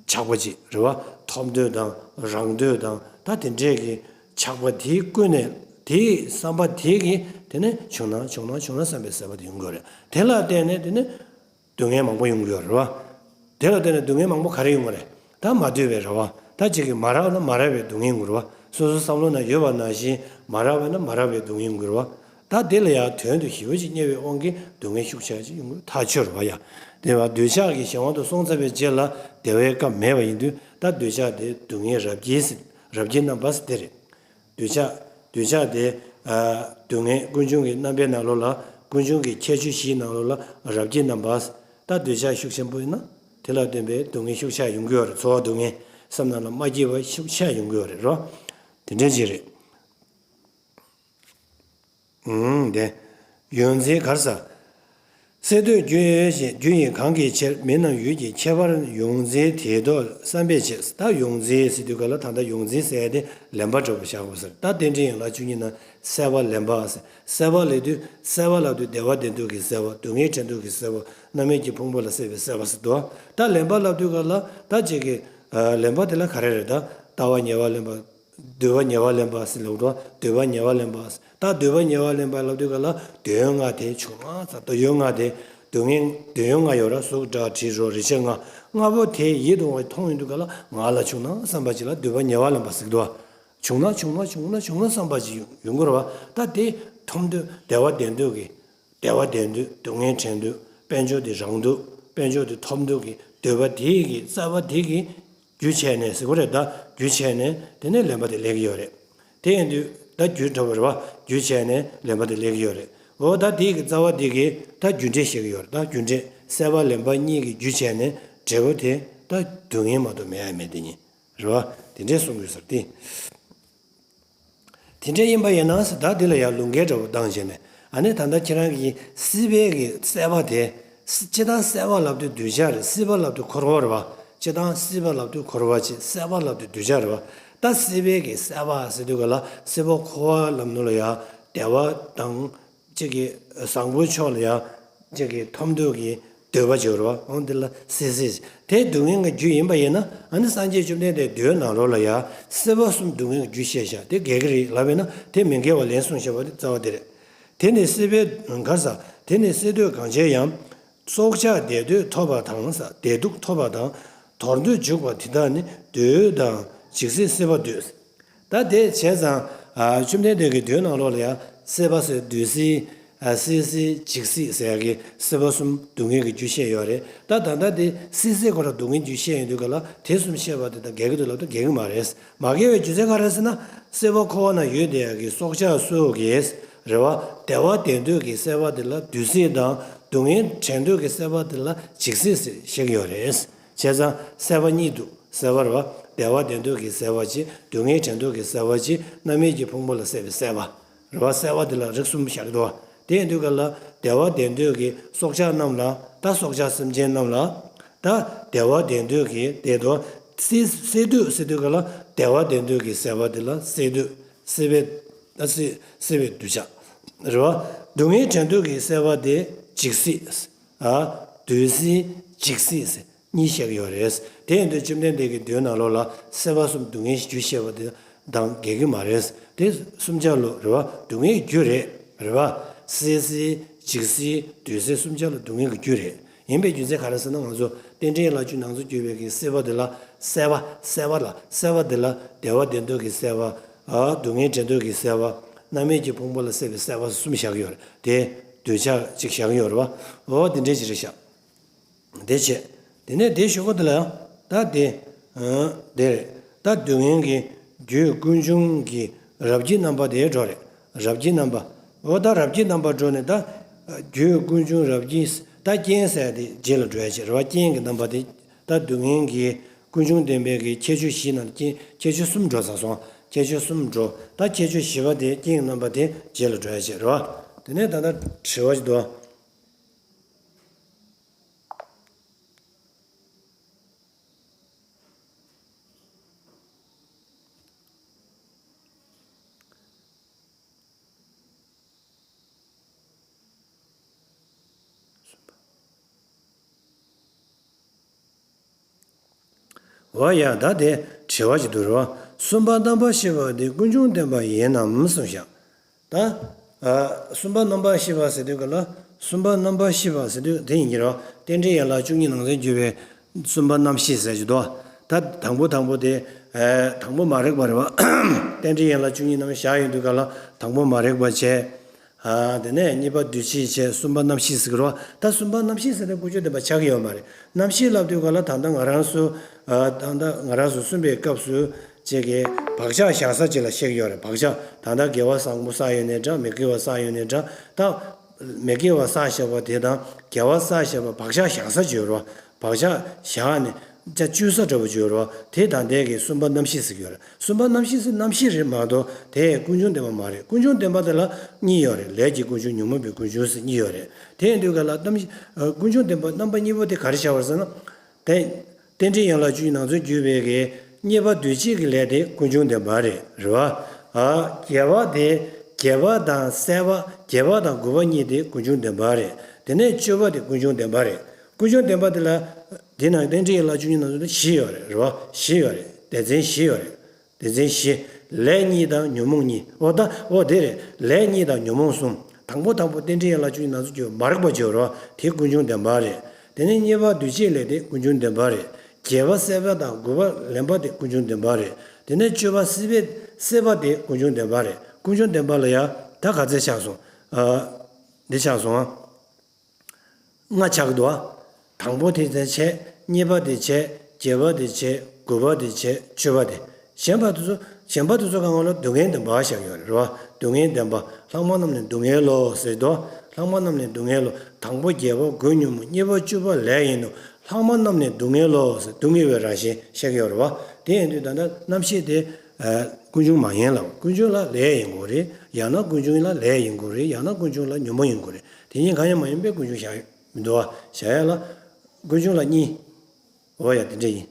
ཆགས་པ་ཅིག་རེད་བ། ཐོབ་འདོད་དང་རག་འདོད་དང་ད་དེ་འདྲས་ཀྱི་ཆགས་པ་དེ་ཀུན་ནས་དེའི་བསམ་པ་དེ་གིས་དེ་ནས་བྱུང་ན་བྱུང་ན་བྱུང་ན་བསམ་པའི་སྲེད་པ་དེ་ཡོང་གི་ཡོད་རེད། དེ་ལ་བརྟེན་ནས་དེ་ནས་སྡུག་བསྔལ་མང་པོ་ཡོང་གི་ཡོད་རེད་བ། དེ་ལ་བརྟེན་ནས་སྡུག་བསྔལ་མང་པོ་ག་རེ་ཡོང་གི་རེད། ད་མ་འདོད་པའི་རེད་བ། ད་ཅིག་གིས་མ་རག་ན་མ་རག་པའི་སྡུག་བསྔལ་ཡོང་གི་རེད་བ། སོ་སོའི་བསམ་བློ་ན་ཡོད་པ་ནང་བཞིན་མ་རག་པ་ན་མ་རག་པའི་སྡུག་བསྔལ་ཡོང་གི་རེད་བ། ད་དེ་ལ་ཡང་དོན་དུ་ཞི་བ་ཅིག་རྙེད་པའི་དབང་གིས་སྡུག་བསྔལ་ཤུགས་ཆེ་ཅིག་ཡོང་གི་ཐག་ཆོད་རེད་བ་ཡ། དེ་བ་འདོད་ཆགས་ཀྱི་གཞན་དབང་དུ་སོང་ཚར་བའི་རྗེས་ལ་བདེ་བའི་སྐབས་མེད་པ་ཡིན་དུས་ད་འདོད་ཆགས་དེ་སྡུག་བསྔལ་རབ་དཀྱིལ་ཟེར་རབ་དཀྱིལ་རྣམ་པ་ཟེར་དེ་རེད། འདོད་ཆགས། འདོད་ཆགས་དེ། སྡུག་བསྔལ་ཀུན་འབྱུང་གི་རྣམ་པའི་ནང་ལོགས་ལ། ཀུན་འབྱུང་གི་ཁྱད་ཆོས་བཞིའི་ནང་ལོགས་ལ་རབ་དཀྱིལ་རྣམ་པ། ད་འདོད་ཆགས་ཤུགས་ཆེན་པོ་ཡིན་ན། དེ་ལ་བརྟེན་པའི་སྡུག་བསྔལ་ཤུགས་ཆེ་ཡོང་གི་ཡོད་རེད། ཚོར་བ་སྡུག་བསྔལ་བསམ་ནང་ལ་མ་སྐྱིད་པ་ཤུགས་ཆེ་ཡོང་གི་ཡོད་རེད་རོ། དེ་འདྲ་ཅིག་རེད། ཨུམ་དེ། ཡོངས་འཛིན་གར་ས། སྲེད་འདོད་རྒྱུ་ཡོད་ཞེས་རྒྱུ་ཡིན་གང་གི་ཕྱིར་མི་རྣམས་ཡུལ་གྱི་ཁྱད་པར་ཡོངས་འཛིན་དེ་དོ་བསམ་པའི་ཕྱིར། ད་ཡོངས་འཛིན་ཟེར་དུས་ག་ལ་ད་ལྟ་ཡོངས་འཛིན་ཟེར་ཡ་དེ་ལེན་པ་འདྲ་པོ་བཞག་དགོས་ཟེར། ད་རྟེན་འབྲེལ་ཡན་ལག་བཅུ་གཉིས་ནང་སྲེད་པ་ལེན་པ་ཟེར། སྲེད་པ་ལབ་དུས་སྲེད་པ་ལབ་དུས་བདེ་བ་ལྡན་འདོད་ཀྱི་སྲེད་པ། སྡུག་བསྔལ་དྲན་འདོད་ཀྱི་སྲེད་པ། རྣམ་སྨིན་གྱི་ཕུང་པོ་ལ་སྲེད་པའི་སྲེད་པ་ཟེར་དོ། ད་ལེན་པ་ལབ་དུས་ག་ལ་ད་ཅིག་གི་ལེན་པ་དེ་ལ་ག་རེ་རེད། ད་ལྟ་བ་ཉེ་བར་ལེན་པ། འདོད་པ་ཉེ་བར་ལེན་པ་ཟེར་ལབ་འགྲོ། འདོད་པ་ཉེ་བར་ལེན་པ་ཟེར། ད་འདོད་པ་ཉེ་བར་ལེན་པ་ལབ་དུས་ག་ལ་འདོད་ཡོན་ལྔ་དེ་བྱུང་ང་ཟེར། འདོད་ཡོན་ལྔ་དེ་སྡུག་བསྔལ་འདོད་ཡོན་ལྔ་ཡོད་ར། གཟུགས་སྒྲ་དྲི་རོ་རེག་བྱ་ལྔ། ལྔ་པོ་དེ་ཡིད་དུ་འོང་བའི་མཐོང་ཡོང་དུས་ག་ལ་ང་ལ་བྱུང་ན་བསམ་པ་ཅིག་ལ་འདོད་པ་ཉེ་བར་ལེན་པ་ཟེར་གི་འདུག་བ། བྱུང་ན་བྱུང་ན་བྱུང་ན་བྱུང་ན་བསམ་པ་ཅིག་ཡོང་ཡོང་གི་རེད་བ། ད་དེ་ཐོབ་འདོད་བདེ་བ་ལྡན་འདོད་ཀྱི། བདེ་བ་ལྡན་འདོད། སྡུག་བསྔལ་དྲན་འདོད། དཔལ་འབྱོར་དེ་རག་འདོད། དཔལ་འབྱོར་དེ་ཐོབ་འདོད་ཀྱི་འདོད་པ་དེ་གི་རྩ་བ་དེ་གི་རྒྱུ་བྱས་ནས་ཟེར་གོ་རེད། ད་རྒྱུ་བྱས་ནས་དེ་ནས་ལེན་པ་དེ་སླེབས་ཀྱི་ཡོད་རེད། དེ་ཡིན་དུས་ད་རྒྱུ་འདྲ་བོ་རེད་བ། རྒྱུ་བྱས་ནས་ལེན་པ་དེ་སླེབས་ཀྱི་ཡོད་རེད། འོ་ད་དེ་གི་རྩ་བ་དེ་གི་ད་རྒྱུ་འབྲས་བཤད་ཀྱི་ཡོད་རེད། ད་རྒྱུ་འབྲས་སྲེད་པ་ལེན་པ་གཉིས་ཀྱི་རྒྱུ་བྱས་ནས་འབྲས་བུ་དེ་ད་སྡུག་བསྔལ་མ་གཏོགས་མེད་ཡ་མེད་དེ་ཉིད་རེད་བ། དེ་འདྲས་གསུང་དགོས་ཟེར་ཏེ། དེ་འདྲ་ཡིན་པ་ཡིན་ན་ཟེར། ད་འདི་ལ་ཡང་ལུང་འགལ་འདྲ་བོ་བཏང་བྱས་ནས། ཨ་ནི་ད་ལྟ་ཁྱེད་རང་གིས་སྲིད་པའི་གི་སྲེད་པ་དེ། སྲིད་སྤྱིར་བཏང་སྲེད་པ་ལབ་དུས་འདོད་ཆགས་རེད། སྲིད་པ་ལབ་དུས་འཁོར་བ་རེད་བ། སྤྱིར་བཏང་སྲིད་པ་ལབ་དུས་འཁོར་བ་ཅིག་སྲེད་པ་ལབ་དུས་འདོད་ཆགས་རེད་བ། ད་སྲིད་པའི་གི་སྲེད་པ་ཟེར་དུས་ག་ལ་སྲིད་པ་འཁོར་བ་ལབ་ནོ་ལ་ཡང་བདེ་བ་དང་། གཅིག་གིས་བཟང་པོའི་ཕྱོགས་ལ་ཡང་གཅིག་གིས་ཐོབ་འདོད་ཀྱི་འདོད་པ་ཅིག་ཡོད་རེད་བ། འོ་འདི་ལ་སྲིད་སྲིད། དེ་སྡུག་བསྔལ་གྱི་རྒྱུ་ཡིན་པ་ཡིན་ན། ཨ་ནི་སངས་རྒྱས་བཅོམ་ལྡན་འདས་མདོའི་ནང་ལོགས་ལ་ཡང་སྲིད་པ་གསུམ་སྡུག་བསྔལ་གྱི་རྒྱུ་བཤད་བཞག་དེ་འགལ་གྱི་རེད་ལབ་པས་ན་དེ་མི་འགལ་བ་ལན་གསུངས་བཞག་པ་དེ་རྩ་བ་དེ་རེད། དེ་ནི་སྲིད་པའི་གར་ས། དེ་ནི་སྲིད་འདོད་གང་ཆེ་ཡང་། སྲོག་ཆགས་བདེ་འདོད་ཐོབ་པ་དང་ས། བདེ་སྡུག་ཐོབ་པ་དང་། དོར་འདོད་འཇུག་པ་དེ་དག་ནི་འདོད་དང་འཇིགས་སྲིད་སྲེད་པ་འདོད། ད་དེ་བྱས་ཙང་། ཨ། བཅོམ་ལྡན་འདས་ཀྱི་མདོའི་ནང་ལོགས་ལ་ཡང་སྲེད་པ་ཟེར་འདོད་སྲིད། ཨ། སྲིད་སྲིད་འཇིགས་སྲིད་ཟེར་ཡག་གི་སྲིད་པ་གསུམ་སྡུག་བསྔལ་གྱི་རྒྱུ་བཤད་ཡོད་རེད། ད་ད་ལྟ་དེ་སྲིད་སྲིད་ཁོ་རང་སྡུག་བསྔལ་རྒྱུ་བཤད་ཡོང་དུས་ག་ལ་དེ་གསུམ་བཤད་པ་དེ་དང་འགལ་གྱི་འདུག་ལབ་ན་འགལ་གྱི་མ་རེད། མ་འགལ་བའི་རྒྱུ་མཚན་ག་རེ་ཟེར་ན། སྲིད་པ་འཁོར་བ་ན་ཡོད་བསྡད་ཡག་གི་སྲོག་ཆགས་སུ་གིས་རེད་བ། བདེ་བ་ལྡན་འདོད་ཀྱི་སྲེད་པ་དེ་ལ་འདོད་སྲིད་དང་། སྡུག་བསྔལ་དྲན་འདོད་ཀྱི་སྲེད་པ་དེ་ལ་འཇིགས་སྲིད་ཟེར་བཤད་ཀྱི་ཡོད་རེད། བྱས་ཙང་སྲེད་པ་གཉིས་འདུག་སྲེད་པ་རེད་བ། བདེ་བ་ལྡན་འདོད་ཀྱི་སྲེད་པ་གཅིག་སྡུག་བསྔལ་དྲན་འདོད་ཀྱི་སྲེད་པ་གཅིག་རྣམ་སྨིན་གྱི་ཕུང་པོ་ལ་སྲེད་པའི་སྲེད་པ་རེད་བ། སྲེད་པ་དེ་ལ་རིགས་གསུམ་བཞག་གི་འདུག་བ། དེ་ཡིན་དུས་ག་ལ་བདེ་བ་ལྡན་འདོད་ཀྱི་སྲོག་ཆགས་རྣམས་ལ། ད་སྲོག་ཆགས་སེམས་ཅན་རྣམས་ལ། ད་བདེ་བ་ལྡན་འདོད་ཀྱི་དེ་དོ་ སད་སད་བསྡུས་ཟེར་དུས་ག་ལ་བདེ་བ་ལྡན་འདོད་ཀྱི་སད་པ་དེ་ལ་སད་བསྡུས། སད་པའི་ད་སད་སད་པའི་གདུལ་བྱ་རེད་བ། སྡུག་བསྔལ་བྲལ་འདོད་ཀྱི་སད་པ་དེ་འཇིགས་སད། ཨ་འདུས་སད་འཇིགས་སད་ཟེར་གཉིས་བཤད་ཀྱི་ཡོད་རེད། དེ་ཡིན་དུས་བཅོམ་ལྡན་འདས་ཀྱིས་མདོའི་ནང་ལོགས་ལ་སད་པ་གསུམ་སྡུག་བསྔལ་བཞི་བཤད་པ་དེ་དང་འགལ་གྱི་མ་རེད། དེ་གསུམ་ཆ་ལ་རེད་བ། སྡུག་བསྔལ་གྱི་རྒྱུ་རེད། རེད་བ། སད་སད་འཇིགས་སད་འདུས་སད་གསུམ་ཆ་ལ་སྡུག་བསྔལ་གྱི་རྒྱུ་རེད། ཡིན་པའི་རྒྱུ་མཚན་ག་རེ་ཟེར་ན། ང་ཚོ་རྟེན་འབྲེལ་ཡན་ལག་བཅུ་ནང་ཚུད་གྱུར་པའི་གི་སད་པ་དེ་ལ་སད་པ། སད་པ་ལ་སད་པ་དེ་ལ་བདེ་བ་ལྡན་འདོད་ཀྱི་སད་པ། ཨ་སྡུག་བསྔལ་བྲལ་འདོད་ཀྱི་སད་པ། རྣམ་སྨིན་གྱི་ཕུང་པོ་ལ་སད་པའི་སད་པ་གསུམ་བཞག་གི་ཡོད་རེད། དེ་གདུལ་བྱ་གཅིག་བཞག་གི་ཡོད་རེད་བ། འོ་དེ་འདྲས་ཅིག་རེད་ཤག་དེ་བྱས། དེ་ནས་དེའི་གཞུག་གུ་དེ་ལ་ཡང་ད་དེ། ཨ་དེ་རེད། ད་སྡུག་བསྔལ་གྱི་རྒྱུ་ཀུན་འབྱུང་གི་རབ་ཀྱི་རྣམ་པ་དེ་འགྲོ་རེད། རབ་ཀྱི་རྣམ་པ། འོ་ད་རབ་ཀྱི་རྣམ་པ་འགྲོ་ནས་ད། རྒྱུ་ཀུན་འབྱུང་རབ་ཀྱི། ད་རྐྱེན་ཟེར་དེ་རྗེས་ལ་འགྲོ་ཡ་བྱེད་རེད་བ། རྐྱེན་གྱི་རྣམ་པ་དེ། ད་སྡུག་བསྔལ་གྱི་ཀུན་འབྱུང་བདེན་པའི་གི་ཁྱད་ཆོས་བཞི་ནང་རྐྱེན་ཁྱད་ཆོས་གསུམ་འགྲོ་ཚར་སོང་། ཁྱད་ཆོས་གསུམ་འགྲོ། ད་ཁྱད་ཆོས་བཞི་པ་དེ་རྐྱེན་གྱི་རྣམ་པ་དེ་རྗེས་ལ་འགྲོ་ཡ་བྱེད་རེད་བ། དེ་ནས་ད་ལྟ་དྲི་བ་ཞིག་འདུག་འོ་ཡ། ད་དེ་དྲི་བ་ཞིག་འདུག་རེད་བ། གསུམ་པ་རྣམ་པར་ཤེས་པ་དེ་ཀུན་འབྱུང་བདེན་པ་ཡིན་ནམ་གསུངས་ཤག་ད། ཨ་གསུམ་པ་རྣམ་པར་ཤེས་པ་ཟེར་དུས་ག་ལ། གསུམ་པ་རྣམ་པར་ཤེས་པ་ཟེར་དུས་དེ་ཡིན་གྱི་རེད་བ། རྟེན་འབྲེལ་ཡན་ལག་བཅུ་གཉིས་ནང་ཚུད་གྱུར་པའི་གསུམ་པ་རྣམ་ཤེས་ཟེར་གྱི་འདུག་ད་དང་པོ་དང་པོ་དེ། ཨ་དང་པོ་མ་རིག་པ་རེད་བ། རྟེན་འབྲེལ་ཡན་ལག་བཅུ་གཉིས་རྣམ་བཞག་ཡོད་དུས་ག་ལ་དང་པོ་མ་རིག་པ་བྱས། ཨ་དེ་ནས་གཉིས་པ་འདུས་བྱས་བྱས། གསུམ་པ་རྣམ་ཤེས་ཟེར་གྱི་རེད་བ། ད་གསུམ་པ་རྣམ་ཤེས་ཟེར་དུས་ཀུན་འབྱུང་བདེན་པ་ཆགས་ཀྱི་ཡོད་མ་རེད། རྣམ་ཤེས་ལབ་དུས་ག་ལ་ད་ལྟ་ང་རང་ཚོ། ཨ་ད་ལྟ་ང་རང་ཚོ་གསུངས་པའི་སྐབས་སུ། ཅིག་གི་བག་ཆགས་བཞག་ས་ཅིག་ལ་བཤད་ཀྱི་ཡོད་རེད། བག་ཆགས་ད་ལྟ་དགེ་བ་བཟང་པོ་བསགས་ཡོད་ནའི་འདྲ། མི་དགེ་བ་བསགས་ཡོད་ནའི་འདྲ། ད་མི་དགེ་བ་བསགས་བཞག་པ་དེ་དང་དགེ་བ་བསགས་བཞག་པ་བག་ཆགས་བཞག་ས་ཅིག་ཡོད་རེད་བ། བག་ཆགས་བཞག་ནས་ཅ་བཅུག་ས་འདྲ་བོ་ཅིག་ཡོད་རེད་བ། དེ་དང་དེ་གི་གསུམ་པ་རྣམ་ཤེས་ཟེར་གྱི་ཡོད་རེད། གསུམ་པ་རྣམ་ཤེས་ཟེར་རྣམ་ཤེས་རེད་མ་གཏོགས་དེ་ཀུན་འབྱུང་བདེན་པ་མ་རེད། ཀུན་འབྱུང་བདེན་པ་དེ་ལ་གཉིས་ཡོད་རེད། ལས་ཀྱི་ཀུན་འབྱུང་ཉོན་མོངས་པའི་ཀུན་འབྱུང་ཟེར་གཉིས་ཡོད་རེད། དེ་ཡིན་དུས་ག་ལ་རྣམ་ཨ་ཀུན་འབྱུང་བདེན་པ་རྣམ་པ་གཉིས་པོ་དེ་ག་རེ་བྱ་བ་རེད་ཟེར་ན། དེ། རྟེན་འབྲེལ་ཡན་ལག་བཅུ་གཉིས་ནང་ཚུད་གྱུར་པའི་གི་གཉིས་པ་འདུས་བྱས་ཀྱི་ལས་དེ་ཀུན་འབྱུང་བདེན་པ་རེད། རེད་བ། ཨ་བརྒྱད་པ་དེ། བརྒྱད་པ་དང་སད་པ། བརྒྱད་པ་དང་དགུ་པ་གཉིས་དེ་ཀུན་འབྱུང་བདེན་པ་རེད། དེ་ནས་བཅུ་པ་དེ་ཀུན་འབྱུང་བདེན་པ་རེད། ཀུན་འབྱུང་བདེན་པ་དེ་ལ། དེ་ནང་རྟེན་འབྲེལ་ཡན་ལག་བཅུ་གཉིས་ནང་ཚུད་བཞི་ཡོད་རེད། རེད་བ། བཞི་ཡོད་རེད། སྡེ་ཚན་བཞི་ཡོད་རེད། སྡེ་ཚན་བཞི། ལས་གཉིས་དང་ཉོན་མོངས་གཉིས། འོ་ད་འོ་དེ་རེད། ལས་གཉིས་དང་ཉོན་མོངས་གསུམ། དང་པོ་དང་པོ་རྟེན་འབྲེལ་ཡན་ལག་བཅུ་གཉིས་ནང་ཚུད་གྱུར་པའི་མ་རིག་པ་ཅིག་ཡོད་རེད་བ། དེ་ཀུན་འབྱུང་བདེན་པ་རེད། དེ་ནས་གཉིས་པ་འདུས་བྱས་ལས་དེ་ཀུན་འབྱུང་བདེན་པ་རེད། བརྒྱད་པ་སད་པ་དང་དགུ་པ་ལེན་པ་དེ་ཀུན་འབྱུང་བདེན་པ་རེད། དེ་ནས་བཅུ་པ་སད་པའི་སད་པ་དེ་ཀུན་འབྱུང་བདེན་པ་རེད། ཀུན་འབྱུང་བདེན་པ་ལ་ཡ་ད་ག་ཚད་ཆགས་སོང་། ཨ་འདི་ཆགས་སོང་ཨ། ལྔ་ཆགས་འདུག་ཨ། དང་པོ་དེ་དེ་བྱས། གཉིས་པ་དེ་བྱས། བརྒྱད་པ་དེ་བྱས། དགུ་པ་དེ་བྱས། བཅུ་པ་དེ། གཞན་པ་དེ་ཚོ། གཞན་པ་དེ་ཚོ་གང་ག་ལ་སྡུག་བསྔལ་བདེན་པ་བཞག་ཡོད་རེད་བ། སྡུག་བསྔལ་བདེན་པ། ལྷག་མ་རྣམས་ནི་སྡུག་བསྔལ་ལོ་ཟེར་དོ། ལྷག་མ་རྣམས་ནི་སྡུག་བསྔལ་ལོ། དང་པོ་བརྒྱད་པ་དགུ་ཉོན་མོངས། གཉིས་པ་བཅུ་པ་ལས་ཡིན་ནོ། ལྷག་མ་རྣམས་ནི་སྡུག་བསྔལ་ལོ་ཟེར། སྡུག་བསྔལ་བའི་རང་བཞིན་བཤད་ཀྱི་ཡོད་རེད་བ། དེ་ཡིན་དུས་ད་ལྟ་རྣམ་ཤེས་དེ། ཨ་ཀུན་འབྱུང་མ་ཡིན་ལ། ཀུན་འབྱུང་ལ་ལས་ཡིན་དགོས་རེད། ཡང་ན་ཀུན་འབྱུང་ལ་ལས་ཡིན་དགོས་རེད། ཡང་ན་ཀུན་འབྱུང་ལ་ཉོན་མོངས་ཡིན་དགོས་རེད། དེ་གཉིས་གང་ཡང་མ་ཡིན་པའི་ཀུན་འབྱུང་བཞག་ཡོད་མི་འདུག་བ། བཞག་ཡ་ལ། ཀུན་འབྱུང་ལ་གཉིས། འོ་ཡ་དེ་འདྲ་ཡིན།